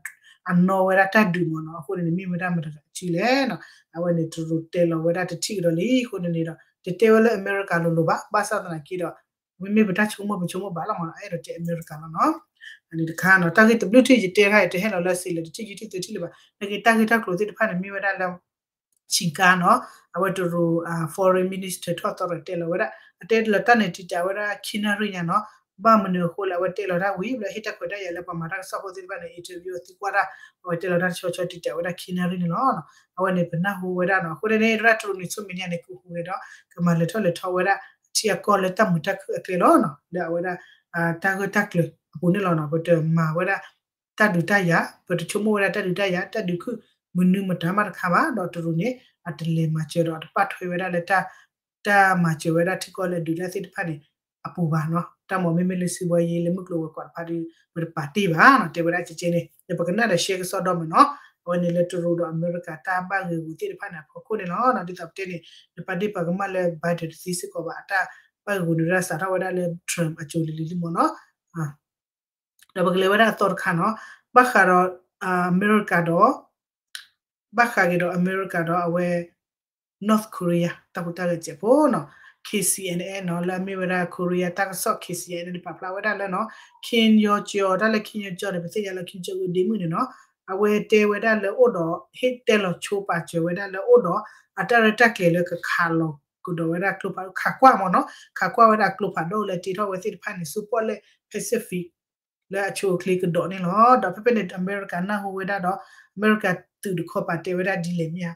အနီၣ်ဝဲဒၣ်တၢ်ဒုးမ့ၢ်နီၤ, အဃိန့ၣ်န့ၣ် မ့ၢ်ဝဲဒၣ်မတၤတဂၤစုလဲၣ်နီၤ, အဝဲန့ၣ်တရူးတဲလီၤဝဲဒၣ်တထံၣ်ကဒီးလံ, အဃိန့ၣ်န့ၣ်ဒီး တတဲဝဲလၢအမဲရကၤလိၤလိၤဘၣ်, ဘၣ်ဆၣ်သနာ်က့ဒီး မ့မ့ၢ်ပတၢ်ဆိကမိၣ် ပဆိကမိၣ်ဘၣ်လီၤမ့ၢ်နီၤ, အဲၣ်ဒိးတဲအမဲရကၤလီၤနီၤ, အန့ၣ်တခါနီၤ, တၢ်ဂ့ၢ်တဘျုးထံၣ်ယတဲခါအံၤ တဟဲလီၤလၢစံးလၢတထံၣ်ယုၢ်ထံၣ်သုထံၣ်လၢၤဘၣ်, နာ်က့တၢ်ဂ့ၢ်တၢ်ကျိၤသ့ၣ်တဖၣ်န့ၣ် မ့ၢ်ဝဲဒၣ်လၢ ဆံးကါနီၤ, အဝဲတရူး foreign minister ထီၣ်သီဒီးတဲလီၤဝဲဒၣ်, အတဲလီၤတၢ်န့ၣ်တံာ်တာ်ဝဲဒၣ်ခံနၣ်ရံၣ်ညါနီၤ, ဘၣ်မနုၤအဃိလဲၣ် အဝဲတဲလီၤတၢ်ဝံၤ ဘျီဟ့ၣ်တၢ်ခွဲးတၢ်ယာ်လၢပှၤမၤတၢ်ကစီၣ်ဖိသ့ၣ်တဖၣ်န့ၣ် interview သံကွၢ်တၢ်, အဝဲတဲလီၤတၢ်တဆီဆီတံာ်တာ်ဝဲဒၣ်ခံနၣ်ရံၣ်န့ၣ်လီၤ. အဝဲန့ၣ်ပနၢ်ဟူဝဲဒၣ်နီၤ, အဃိန့ၣ် ရၢ်တရူးန့ၣ် ဆူမဲာ်ညါန့ၣ် ကဟူးဂဲၤဒီး ကမၤလဲၤထီၣ်လဲၤထီဝဲဒၣ်ထံအကီၢ်လၢတၢ်မုာ်တၢ်ခုၣ်အကျဲလီၤနီၤ, လၢအဝဲဒၣ် တၢ်ဂၢၢ်တၢ်ကျၢၤအပူၤန့ၣ်လီၤနီၤ, ပတမၤဝဲဒၣ် တၢ်ဒုးတၢ်ယၤ, ပတဆိကမိၣ်ဝဲဒၣ်တၢ်ဒုးတၢ်ယၤ တၢ်ဒုးခုၣ်မနုၤမတၤမးတခါဘၣ်, ဒီးတရူးန့ၣ် အတလဲၤမၤစၢၤဒီး အတပာ်ထွဲဝဲဒၣ်လၢ တၢ်မၤစၢၤဝဲဒၣ်ထံကီၢ်လၢအဒုးတၢ်သ့ၣ်တဖၣ်န့ၣ် အပူၤဘၣ်နီၤ, တၢ်မ့ၢ်မ့မ့ၢ်လၢစံးဘှါယံၤလၢမုၢ်ကျိၤဝဲၤကွာ်တဖၣ်ဒီး ပတပာ်တ့ၢ်ဘၣ်နီၤ, တဲဝဲဒၣ်ကဲကဲန့ၣ် ဒီးပကနၣ်ဒီးရှဲကစီဒီမ့ၢ်နီၤ, အဝဲန့ၣ်လၢတရူးဒီးအမဲရကၤတၢ်ဘၣ်ဂ့ၢ်ဂူာ်သ့ၣ်တဖၣ်န့ၣ် အဖီခိၣ်န့ၣ်လီၤ, ဒ်သိးပတဲန့ၣ် နပာ်တ့ၢ်ပှၤကမၣ်လၢ Biden တသ့စ့ၢ်ကီးဘၣ် အတၢ်ဘၣ်ဂ့ၢ်ဂူာ်န့ၣ် ဒၣ်စးထီၣ်ဝဲဒၣ်လၢ Trump အစိၤလံၤလံၤလံမ့ၢ်နီၤ, ဒီးပကလဲၤဝဲဒၣ်အသီတခါနီၤ, ဘၣ်ဃးဒီး အမဲရကၤဒီး ဘၣ်ဃးက့ၤဒီးအမဲရကၤဒီးအဝဲ North Korea တၢ်ဟူးတၢ်ဂဲၤစဲးဖိနီၤ, KCNA နီၤ, လၢအမ့ၢ်ဝဲဒၣ် Korea တၢ်ကစီၣ် KCNA န့ၣ် ပာ်ဖျါဝဲဒၣ်လၢနီၤ, Kim Yo Jong တၢ်လၢ Kim Yo Jong န့ၣ် ပသ့ၣ်ညါလၢ Kim Jong Un ဒ့မုၣ်န့ၣ်နီၤ, အဝဲတဲဝဲဒၣ်လၢအိၣ်ဒီး ဟ့ၣ်တဲလီၤဆိပာ်စၢၤဝဲဒၣ်လၢအိၣ်ဒီး အတၢ်ရဲၣ်တၢ်ကျဲၤလၢကခးလီၤကဒီးဝဲဒၣ်ကျိဖးဒိၣ် ခးကွၢ်မ့ၢ်နီၤ, ခးကွၢ်ဝဲဒၣ်ကျိဖးဒိၣ်လၢတ့ထီၣ်ဝဲသ့ၣ်တဖၣ်န့ၣ် ဆူပီၣ်လဲၣ် Pacific လၢအဆိအချ့ကဒီးန့ၣ်လီၤ. ဒီးဖဲဖဲန့ၣ် အမဲရကၤနၢ်ဟူဝဲဒၣ်ဒီး အမဲရကၤသုးတခီပာ်တဲဝဲဒၣ်ဒ်လဲၣ်မ့ၢ်ဧါ,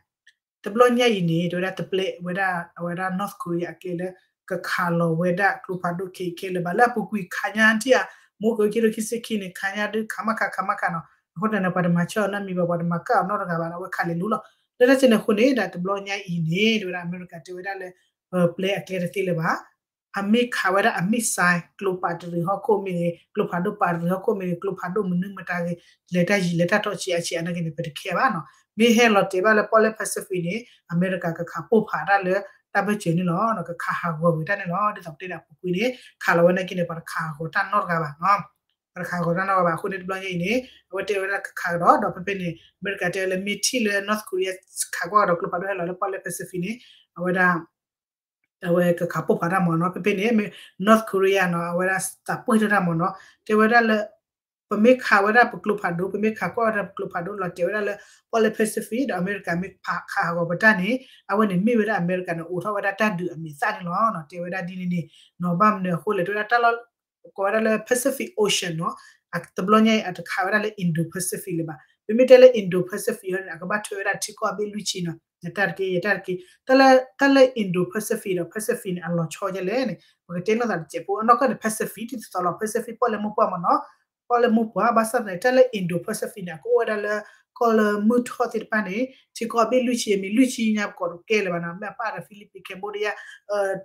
တဘျီညါအံၤန့ၣ် တဲဝဲဒၣ်တပျဲဝဲဒၣ် အဝဲဒၣ် North Korea အကျဲလၢ ကခးလီၤဝဲဒၣ်ကျိဖးဒိၣ်ခဲခဲလၢာ်ဘၣ် လၢအပူၤကွံာ်ခးညါထံၣ်ဧါ, မူကီၢ်ခံထိခံဆံခံန့ၣ် ခးညါဒုးခးမးခးခးမးခးနီၤ, အဃိသတးန့ၣ် ပှၤတမၤဆၢအီၤနီတမံၤဘၣ် ပှၤတမၤကၣ်အီၤနီတဂၤဘၣ် အဝဲခးလဲၤလူလီၤ. လၢတၢ်စဲန့ၣ်အဃိန့ၣ် ဒီးတဘျီညါအံၤန့ၣ် တဲဝဲဒၣ်အမဲရကၤတဲဝဲဒၣ်လၢ ပပျဲအကျဲတသ့လၢၤဘၣ် အမ့ၢ်ခးဝဲဒၣ်အ missile ကျိဖးဒိၣ်ပာ်တရံးဟီၣ်ခိၣ်မ့ၢ်ဂ့ၤ, ကျိဖးဒိၣ်ပာ်တရံးဟီၣ်ခိၣ်မ့ၢ်ဂ့ၤ, ကျိဖးဒိၣ်မနုၤမတၤဂ့ၤ, လဲၤတၢ်ယံၤလဲၤတၢ်ထီၣ်ဆံးအါဆံးအါနာ်က့န့ၣ် ပတခဲဘၣ်နီၤ. မ့ၢ်ဟဲလီၤတဲာ်ဘၣ်လၢပီၣ်လဲၣ် Pacific န့ၣ် အမဲရကၤကခးပိၢ်ဖးတၢ်လၢတၢ်ဘၢၣ်စၢၤန့ၣ်လီၤ. ကခးဟးဂီၤဝဲတၢ်န့ၣ်လီၤ. ဒ်သိးပတဲန့ၣ်အပူၤကွံာ်န့ၣ် ခးလီၤဝဲနာ်က့န့ၣ် ပှၤတခးဟးဂီၤတၢ်နီတဂၤဘၣ်နီၤ. ပှၤတခးဟးဂီၤတၢ်နီတဂၤဘၣ်. အဃိန့ၣ်တဘျီညါအံၤန့ၣ် အဝဲတဲဝဲဒၣ်ကခးကဒီး ဒီးဖဲဖဲန့ၣ် အမဲရကၤတဲဝဲလၢမ့ၢ်ထံၣ်လၢ North Korea ခးကွၢ်ကဒီးကျိဖးဒိၣ်ဟဲလီၤလၢပီၣ်လဲၣ် Pacific န့ၣ် အဝဲဒၣ် အဝဲကခးပိၢ်ဖးတၢ်မ့ၢ်နီၤ. ဖဲဖဲန့ၣ် North Korea နီၤ အဝဲဒၣ်သးပှ့ၢ်ထီၣ်တၢ်မ့ၢ်နီၤ. တဲဝဲဒၣ်လၢ ပမ့ၢ်ခးဝဲဒၣ်ပကျိဖးဒိၣ် ပမ့ၢ်ခးကွၢ်ဝဲဒၣ်ပကျိဖးဒိၣ်လီၤတဲာ်ဝဲဒၣ်လၢ ပီၣ်လဲၣ် Pacific ဒီးအမဲရကၤမ့ၢ်ခးဟးဂီၤပတၢ်န့ၣ် အဝဲန့ၣ်မ့ၢ်ဝဲဒၣ်အမဲရကၤန့ၣ် အိးထီၣ်ဝဲဒၣ်တၢ်ဒုးအမဲာ်သၣ်န့ၣ်လီၤ. တဲဝဲဒၣ်ဒ်န့ၣ်န့ၣ် နီၢ်ဘၣ်မနုၤအဃိလဲၣ် တဲဝဲဒၣ်တၢ်လီၢ် ကိးဝဲဒၣ်လၢ Pacific Ocean နီၢ် တဘျီညါအံၤ အတခးဝဲဒၣ်လၢ Indo-Pacific လၢၤဘၣ်. ပမ့ၢ်တဲလၢ Indo-Pacific န့ၣ် အကဘၣ်ထွဲဝဲဒၣ်ထံကီၢ်အဘ့ၣ်လွံၢ်ဆံနီၢ် ယတၢ်တက့ၢ် ယတၢ်တက့ၢ် တၢ်လၢ Indo-Pacific ဒီး Pacific န့ၣ် အလီၤဆီဒ်လဲၣ်န့ၣ် ပကတဲလိာ်သးတစဲးဖိ အနီၢ်ကီၢ်န့ၣ် Pacific တသီလီၤ Pacific ပီၣ်လဲၣ်မိၢ်ပှၢ်မ့ၢ်နီၢ် ပီၣ်လဲၣ်မိၢ်ပှၢ် ဘၣ်ဆၣ်သနာ်က့ တၢ်လၢ Indo-Pacific န့ၣ် အကအိၣ်ဝဲဒၣ်လၢ ကီၢ်လၢမုၢ်ထီၣ်သ့ၣ်တဖၣ်န့ၣ် ထံကီၢ်အဘ့ၣ်လွံၢ်ဆံ အမံၤလွံၢ်ဆံညါပကိးတကဲလၢၤဘၣ်နီၢ် မ့ၢ်အပၣ်ဒီး Philippines Cambodia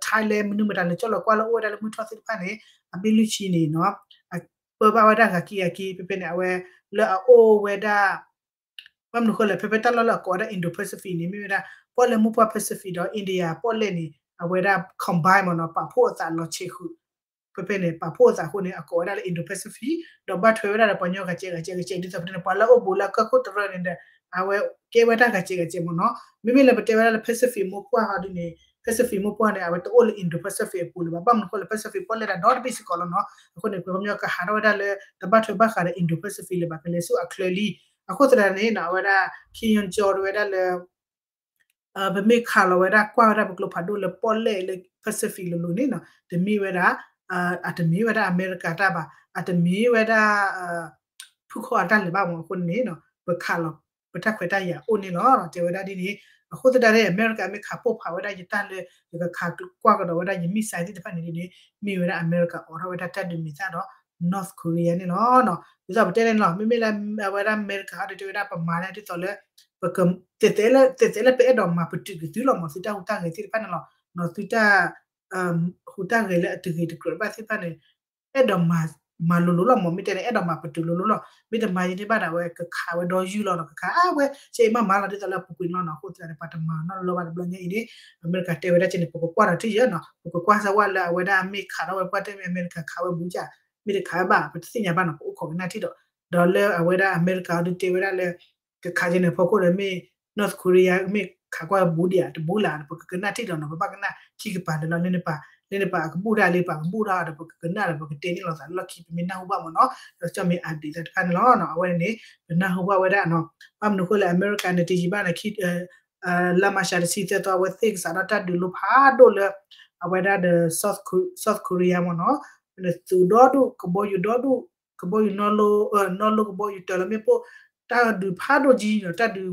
Thailand မနုၤမတၤလၢကၠီၣ်လီၤကွၢ်လၢအိၣ်ဝဲဒၣ်လၢမုၢ်ထီၣ်သ့ၣ်တဖၣ်န့ၣ် အဘ့ၣ်လွံၢ်ဆံန့ၣ်နီၢ် ပၢဘၣ်ဝဲဒၣ်ဂၤက့ၤဂၤက့ၤ ဖဲဖဲန့ၣ် အဝဲလၢအအိၣ်ဝဲဒၣ် ဘၣ်မနုၤဃိလဲၣ် ဖဲဖဲတၢ်လီၢ်လၢအကိးဝဲဒၣ် Indo-Pacific န့ၣ် မ့ၢ်ဝဲဒၣ် ပီၣ်လဲၣ်မိၢ်ပှၢ် Pacific ဒီး India ပီၣ်လဲၣ်န့ၣ် အဝဲဒၣ် combine မ့ၢ်နီၢ် ပာ်ဖှိၣ်အသးလီၤဆံးဃုာ် ဖဲဖဲန့ၣ် ပာ်ဖှိၣ်အသးအဃိန့ၣ် အကိးဝဲဒၣ်လၢ Indo-Pacific ဒီးဘၣ်ထွဲဝဲဒၣ်ဒီးပှၤကညီဂၤကဲဂၤကဲဂၤကဲ ဒ်သိးပတဲန့ၣ် ပှၤလၢအအိၣ်ဘူးလၢအကၢၢ်ခိၣ်တရၢန့ၣ်ဒီး အဝဲကဲဝဲတၢ်ဂၤကဲဂၤကဲမ့ၢ်နီၢ် မ့မ့ၢ်လၢပတဲဝဲဒၣ်လၢ Pacific မိၢ်ပှၢ်ဟီဒ်န့ၣ် Pacific မိၢ်ပှၢ်န့ၣ် အဝဲတအိၣ်လၢ Indo-Pacific အပူၤလၢၤဘၣ် ဘၣ်မနုၤဃိလဲၣ် Pacific ပီၣ်လဲၣ်ဒၣ်ဒီတဘ့ၣ်စ့ၢ်ကီးလီၤနီၢ် အဃိန့ၣ် ပှၤကညီကဟးထီၣ်ဝဲဒၣ်လၢ တဘၣ်ထွဲဘၣ်ဃးဒီး Indo-Pacific လၢၤဘၣ် ကလဲၤဆူအချၢလံ အဃိသတးန့ၣ်နီၢ် အဝဲဒၣ် Kim Yo Jong တဲဝဲဒၣ်လၢ ပမ့ၢ်ခးလီၤဝဲဒၣ်ကွၢ်ဝဲဒၣ်ပကျိဖးဒိၣ်လၢပီၣ်လဲၣ်လၢ Pacific လိၤလိၤန့ၣ်နီၢ် တမ့ၢ်ဝဲဒၣ် အတမ့ၢ်ဝဲဒၣ်အမဲရကၤတၢ်ဘၣ် အတမ့ၢ်ဝဲဒၣ် ဖုၣ်ခီၣ်အတၢ်လၢၤဘၣ်မ့ၢ်အဃိန့ၣ်နီၢ် ပခးလီၤ ပတၢ်ခွဲးတၢ်ယာ်အိၣ်န့ၣ်လီၤ တဲဝဲဒၣ်ဒ်န့ၣ် အဃိသတးန့ၣ် အမဲရကၤမ့ၢ်ခးပိၢ်ဖးဝဲဒၣ်ယတၢ်လၢ ယကခးကွၢ်ကဒီးဝဲဒၣ်ယ missile သ့ၣ်တဖၣ်န့ၣ်ဒ်န့ၣ် မ့ၢ်ဝဲဒၣ်အမဲရကၤအိးထီၣ်ဝဲဒၣ်တၢ်ဒုးမဲာ်သၣ်ဒီး North Korea န့ၣ်လီၤ ဒ်သိးပတဲန့ၣ်လီၤ မ့မ့ၢ်လၢအဝဲဒၣ်အမဲရကၤအီၤဒ်တဲဝဲဒၣ်ပမၤလၢဒ်သိးလၢ ပက တဲတဲလၢပအဲၣ်ဒိးမၤပတုာ်က့ၤသုလီၤမ့ၢ် သုတၢ်ဟူးတၢ်ဂဲၤသ့ၣ်တဖၣ်န့ၣ်လီၤ နီၢ်သုတၢ် ဟူးတၢ်ဂဲၤလၢအတဂ့ၤတကြၢးဘၣ်သ့ၣ်တဖၣ်န့ၣ် အဲၣ်ဒိးမၤလိၤလိၤလီၤမ့ၢ် မ့ၢ်တဲန့ၣ် အဲၣ်ဒိးမၤပတုာ်လိၤလိၤလီၤ မ့ၢ်တမၤယံၤန့ၣ်ဘၣ်ဒီး အဝဲကခးဝဲဒီယုၢ်လီၤနီၢ် ကခးအါဝဲ ဆဲအံၤမးမၤလီၤဒ်သိးလၢအပူၤကွံာ်န့ၣ်လီၤနီၢ် အဃိသတးန့ၣ် ပှၤတမၤနီတဘျီဘၣ်တဘျီညါအံၤန့ၣ် အမဲရကၤတဲဝဲဒၣ်ကဲန့ၣ် ပကကွၢ်ဒီးထံၣ်ယဲနီၢ် ပကကွၢ်စၢၤဝဲလၢအဝဲဒၣ်မ့ၢ်ခးထီၣ်ဝဲပှၢ်တဲမ့ၢ်အမဲရကၤခးဝဲဘူးက မ့ၢ်တခးဝဲဘၣ် ပတသ့ၣ်ညါဘၣ်နီၢ် ပအိၣ်ခိးကနၣ်ထံၣ်ဒီး ဒီးလၢအဝဲဒၣ်အမဲရကၤအီၤဒ်တဲဝဲဒၣ်လၢ ကခးကဲန့ၣ်အဖီခိၣ်ဒီးမ့ၢ် North Korea မ့ၢ်ခးကွၢ်ဘူးဒံးဧါ တဘူးလၢ်ဒီး ပကကနၣ်ထံၣ်ဒီးနီၢ် ပဘၣ်ကနၣ်ခံကပၤလၢာ်လီၤ လၢန့ၣ်ပၤ လၢန့ၣ်ပၤအကဘူၣ်ဒၣ်လံ ပှၤကဘူၣ်ဒၣ်ဒီး ပကကနၣ်ဒီး ပကတဲန့ၣ်လိာ်သးလၢလီၢ်ခံ ပမ့ၢ်နၢ်ဟူဘၣ်မ့ၢ်နီၢ် ဒီးကၠီၣ်မ့ၢ်အဒံးသ့ၣ်တဖၣ်န့ၣ်လီၤ အဝဲန့ၣ် ပနၢ်ဟူဘၣ်ဝဲဒၣ်နီၢ် ဘၣ်မနုၤဃိလဲၣ် အမဲရကၤန့ၣ် တယံာ်ဘၣ်န့ၣ် လါမၤရှးတဆံသၢသီ အဝဲသ့ၣ်ကစးထီၣ်တၢ်ဒုးလိဖးဒိၣ်လၢ အဝဲဒၣ်ဒီး South Korea မ့ၢ်နီၢ် သုးဒီဒူၣ် ကဘီယူၤဒီဒူၣ် ကဘီယူၤနီၢ်လိ နီၢ်လိကဘီယူၤတၢ်လီၤမ့ၣ်ပိၢ် တၢ်ဒုးဖးဒိၣ်ကံနီၢ် တၢ်ဒုး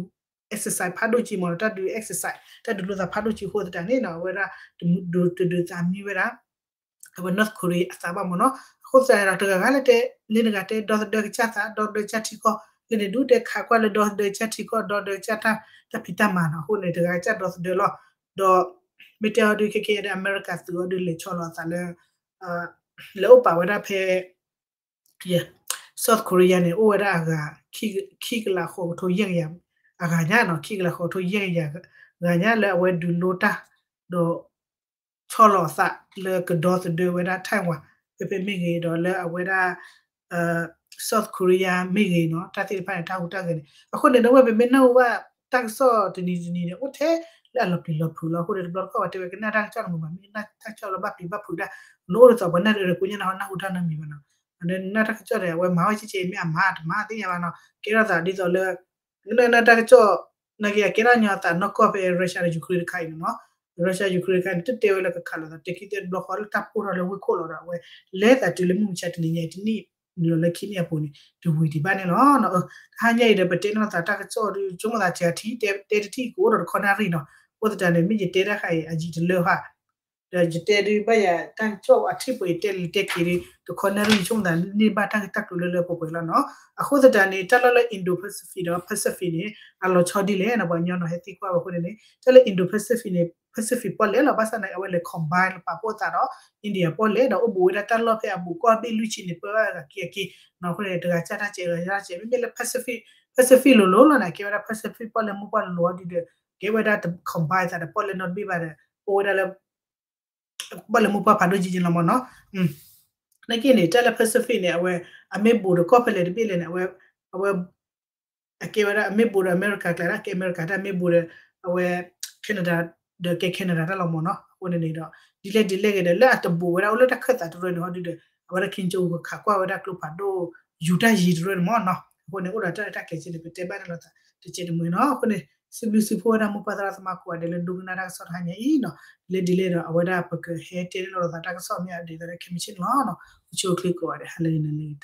exercise ဖးဒိၣ်ကံမ့ၢ်နီၢ် တၢ်ဒုး exercise တၢ်ဒုးလိာ်သးဖးဒိၣ်ကံအဃိသတးန့ၣ်နီၢ် အဝဲဒၣ် တဒုးသးမံဝဲဒၣ် အဝဲ North Korea အသးဘၣ်မ့ၢ်နီၢ် အဃိသတးဒီး တဂၤဂၤလၢတဲ လၢတဂၤတဲ ဒီသဒၢကစၢ်သး ဒီသဒၢကစၢ်ထံကီၢ် လၢန့ၣ်ဒူၣ်တဲခးကွၢ်လၢဒီသဒၢကစၢ်ထံကီၢ် ဒီသဒၢကစၢ်တၢ်ဖံးတၢ်မၤနီၢ် အဃိန့ၣ် တဂၤကစၢ်ဒီသဒၢလီၤ ဒီး မ့ၢ်တဲအီၤဒုးခဲကဲဒီး အမဲရကၤသုးအီၤဒုးလဲၤဆီလီၤအသးလၢ လဲၤအိၣ်ပာ်ဝဲဒၣ်ဖဲ South Korea န့ၣ် အိၣ်ဝဲဒၣ်အဂၤ ခံကလးဃိးကထိယဲၢ်ကယၤ အဂၤညါနီၢ် ခံကလးဃိးကထိယဲၢ်ကယၤ ဂၤညါလၢအဝဲဒုးလိတၢ် ဒီး ဆီလီၤအသးလၢကဒီသဒၢဝဲဒၣ် Taiwan ဖဲဖဲမ့ၢ်ဂ့ၤ ဒီးလၢအဝဲဒၣ် South Korea မ့ၢ်ဂ့ၤနီၢ် တၢ်သ့ၣ်တဖၣ်န့ၣ် တၢ်ဟူးတၢ်ဂဲၤန့ၣ် အဃိန့ၣ် ဒီးဝဲပမ့ၢ်နၢ်ဟူဘၣ် တၢ်ကစီၣ်တနံၤတနံၤန့ၣ် အိၣ်ထဲလၢအလီၤပျံၤလီၤဖုးလီၤ အဃိန့ၣ် တဘျီတခီၣ်ပှၤတဲဝဲကနၣ်တၢ်ကစီၣ်န့ၣ်မ့ၢ်ဘၣ် မ့ၢ်နၢ်တၢ်ကစီၣ်လၢဘၣ်ပျံၤဘၣ်ဖုးတၢ် နအိၣ်ဒ်သိးပှၤနၢ်တအၢတကိးညါနဟီနၢ်ဟူတၢ်နီတမံၤဘၣ်နီၢ် နၢ်တၢ်ကစီၣ်ဒီး အဝဲမၤဝဲကဲကဲအံၤ မ့ၢ်အမၤတမၤသ့ၣ်ညါဘၣ်နီၢ် ကဲထီၣ်သးဒ်သိးလၢ နၢ်တၢ်ကစီၣ် နာ်က့အကဲထီၣ်ညီအသးနီၢ်ကီၢ်ဖဲ Russia ဒီး Ukraine တခါအံၤန့ၣ်နီၢ် Russia Ukraine တခါန့ၣ် တတဲဝဲလၢကခးလိာ်သး တဲခံသ့တဘျီဃီလၢတၢ်ပိၢ်ထီၣ်လၢဝ့ၢ်ခိၣ်လီၤဒီး အဝဲလဲၤသးတုၤလၢမုၢ်မဆါတနံၤညါအံၤ တနံၣ်နုာ်လီၤလၢခံနံၣ်အပူၤန့ၣ် တဝံၤဒံးဘၣ်န့ၣ်လီၤ. တဟါညါအံၤဒီး ပတဲန့ၢ်သးတၢ်ကစီၣ်ဒီး ဆိကမိၣ်သးစှၤထံ တဲတထံၣ်ကအိၣ်ဒီးတခီနၣ်ရံၣ်နီၤ. အဃိသတးန့ၣ် မ့ၢ်ယတဲတၢ်ဃါအံၤ အယံာ်တလၢဘၣ် ဒီးယတဲဒုးဘၣ်ယၤတၢ်ကစီၣ်အထံၣ်ပှဲၤ ယတဲလၢယတဲက့ၤဒီး တခီနၣ်ရံၣ် ဆိကမိၣ်သးန့ၢ်ဘၣ်တၢ်ဂ့ၢ်တၢ်ကျိၤလၢလၢပှဲၤပှဲၤလီၤနီၤ. အဃိသတးန့ၣ် တၢ်လီၢ်လၢ Indo-Pacific ဒီး Pacific န့ၣ် အလီၤဆီဒ်လဲၣ်နီၤ ပှၤကညီနီၤ ဟဲသံကွၢ်ဝဲအဃိန့ၣ်န့ၣ် တၢ်လၢ Indo-Pacific န့ၣ် Pacific ပီၣ်လဲၣ်လီၤ. ဘၣ်ဆၣ်န့ၣ် အဝဲလဲၤ combine လၢပာ်ဖှိၣ်သးဒီး India ပီၣ်လဲၣ် ဒီးအိၣ်ဘူးဝဲဒၣ်တၢ်လီၢ်ဖဲအဘူးကီၢ်ဘ့ၣ်လွံၢ်ဆံန့ၣ် ပၢဘၣ်ဂၤက့ၤအက့ၤနီၤ. အဃိန့ၣ် တဂၤစၢ်တၢ်စဲး တဂၤစၢ်တၢ်စဲး မ့မ့ၢ်လၢ Pacific လိၤလိၤလီၤန့ၣ် ကဲဝဲဒၣ် Pacific ပီၣ်လဲၣ်မိၢ်ပှၢ်လိၤလိၤအီၤဒုဒီး ကဲဝဲဒၣ်တ combine သးဒီးပီၣ်လဲၣ်နီတဘ့ၣ်ဘၣ်ဒီး အိၣ်ဝဲဒၣ်လၢ ပီၣ်လဲၣ်မိၢ်ပှၢ်ဖးဒိၣ်ကံက့လီၤမ့ၢ်နီၤ. နာ်က့န့ၣ် တၢ်လၢ Pacific န့ၣ် အဝဲ အမ့ၢ်ဘူးဒီးကီၢ်ဖဲလဲၣ်တဘ့ၣ်လဲၣ်န့ၣ် အဝဲ အဝဲ အကဲဝဲဒၣ် အမ့ၢ်ဘူးဒီးအမဲရကၤကျါ ကဲအမဲရကၤတၢ်မ့ၢ်ဘူးဒီး အဝဲ Canada ဒီးကဲ Canada တၢ်လီၤမ့ၢ်နီၤ. အဃိန့ၣ်န့ၣ်ဒီး ဒ်လဲၣ်ဒ်လဲၣ်ဂ့ၤဒီး လၢအတဘူးဝဲဒၣ်အိၣ်လၢတၢ်ခၢၣ်သးတရၢန့ၣ် ဟီဒုဒီး အဝဲဒၣ် Kim Jong Un ကခးကွၢ်ဝဲဒၣ်ကျိဖးဒိၣ် ယူၤတၢ်ယံၤတရၢန့ၣ်မ့ၢ်နီၤ. အဃိန့ၣ် အိၣ်ဒီးတၢ်ရဲၣ်တၢ်ကျဲၤကဲန့ၣ် ပတဲဘၣ်န့ၣ်လိာ်သးတကဲးတမှဲၤနီၤ. အဃိန့ၣ် စံးဘျုးစံးဖှိၣ်ဝဲဒၣ်မိၢ်ပၢ်သရၣ်သမါကိးဂၤဒဲးလၢဒိကနၣ်တၢ်ကစီၣ်တဟါညါအံၤနီၤ. လၢဒ်လဲၣ်ဒီး အဝဲဒၣ်ပကဟဲတဲန့ၣ်လိာ်သးတၢ်ကစီၣ်မ့ၢ်အဒ်သိးလၢခဲမုၢ်ဆ့ၣ်န့ၣ်လီၤ. အိၣ်ဆူၣ်အိၣ်ချ့ကိးဂၤဒဲး ဟါလၢအဂ့ၤ နၤလၢအဂ့ၤ.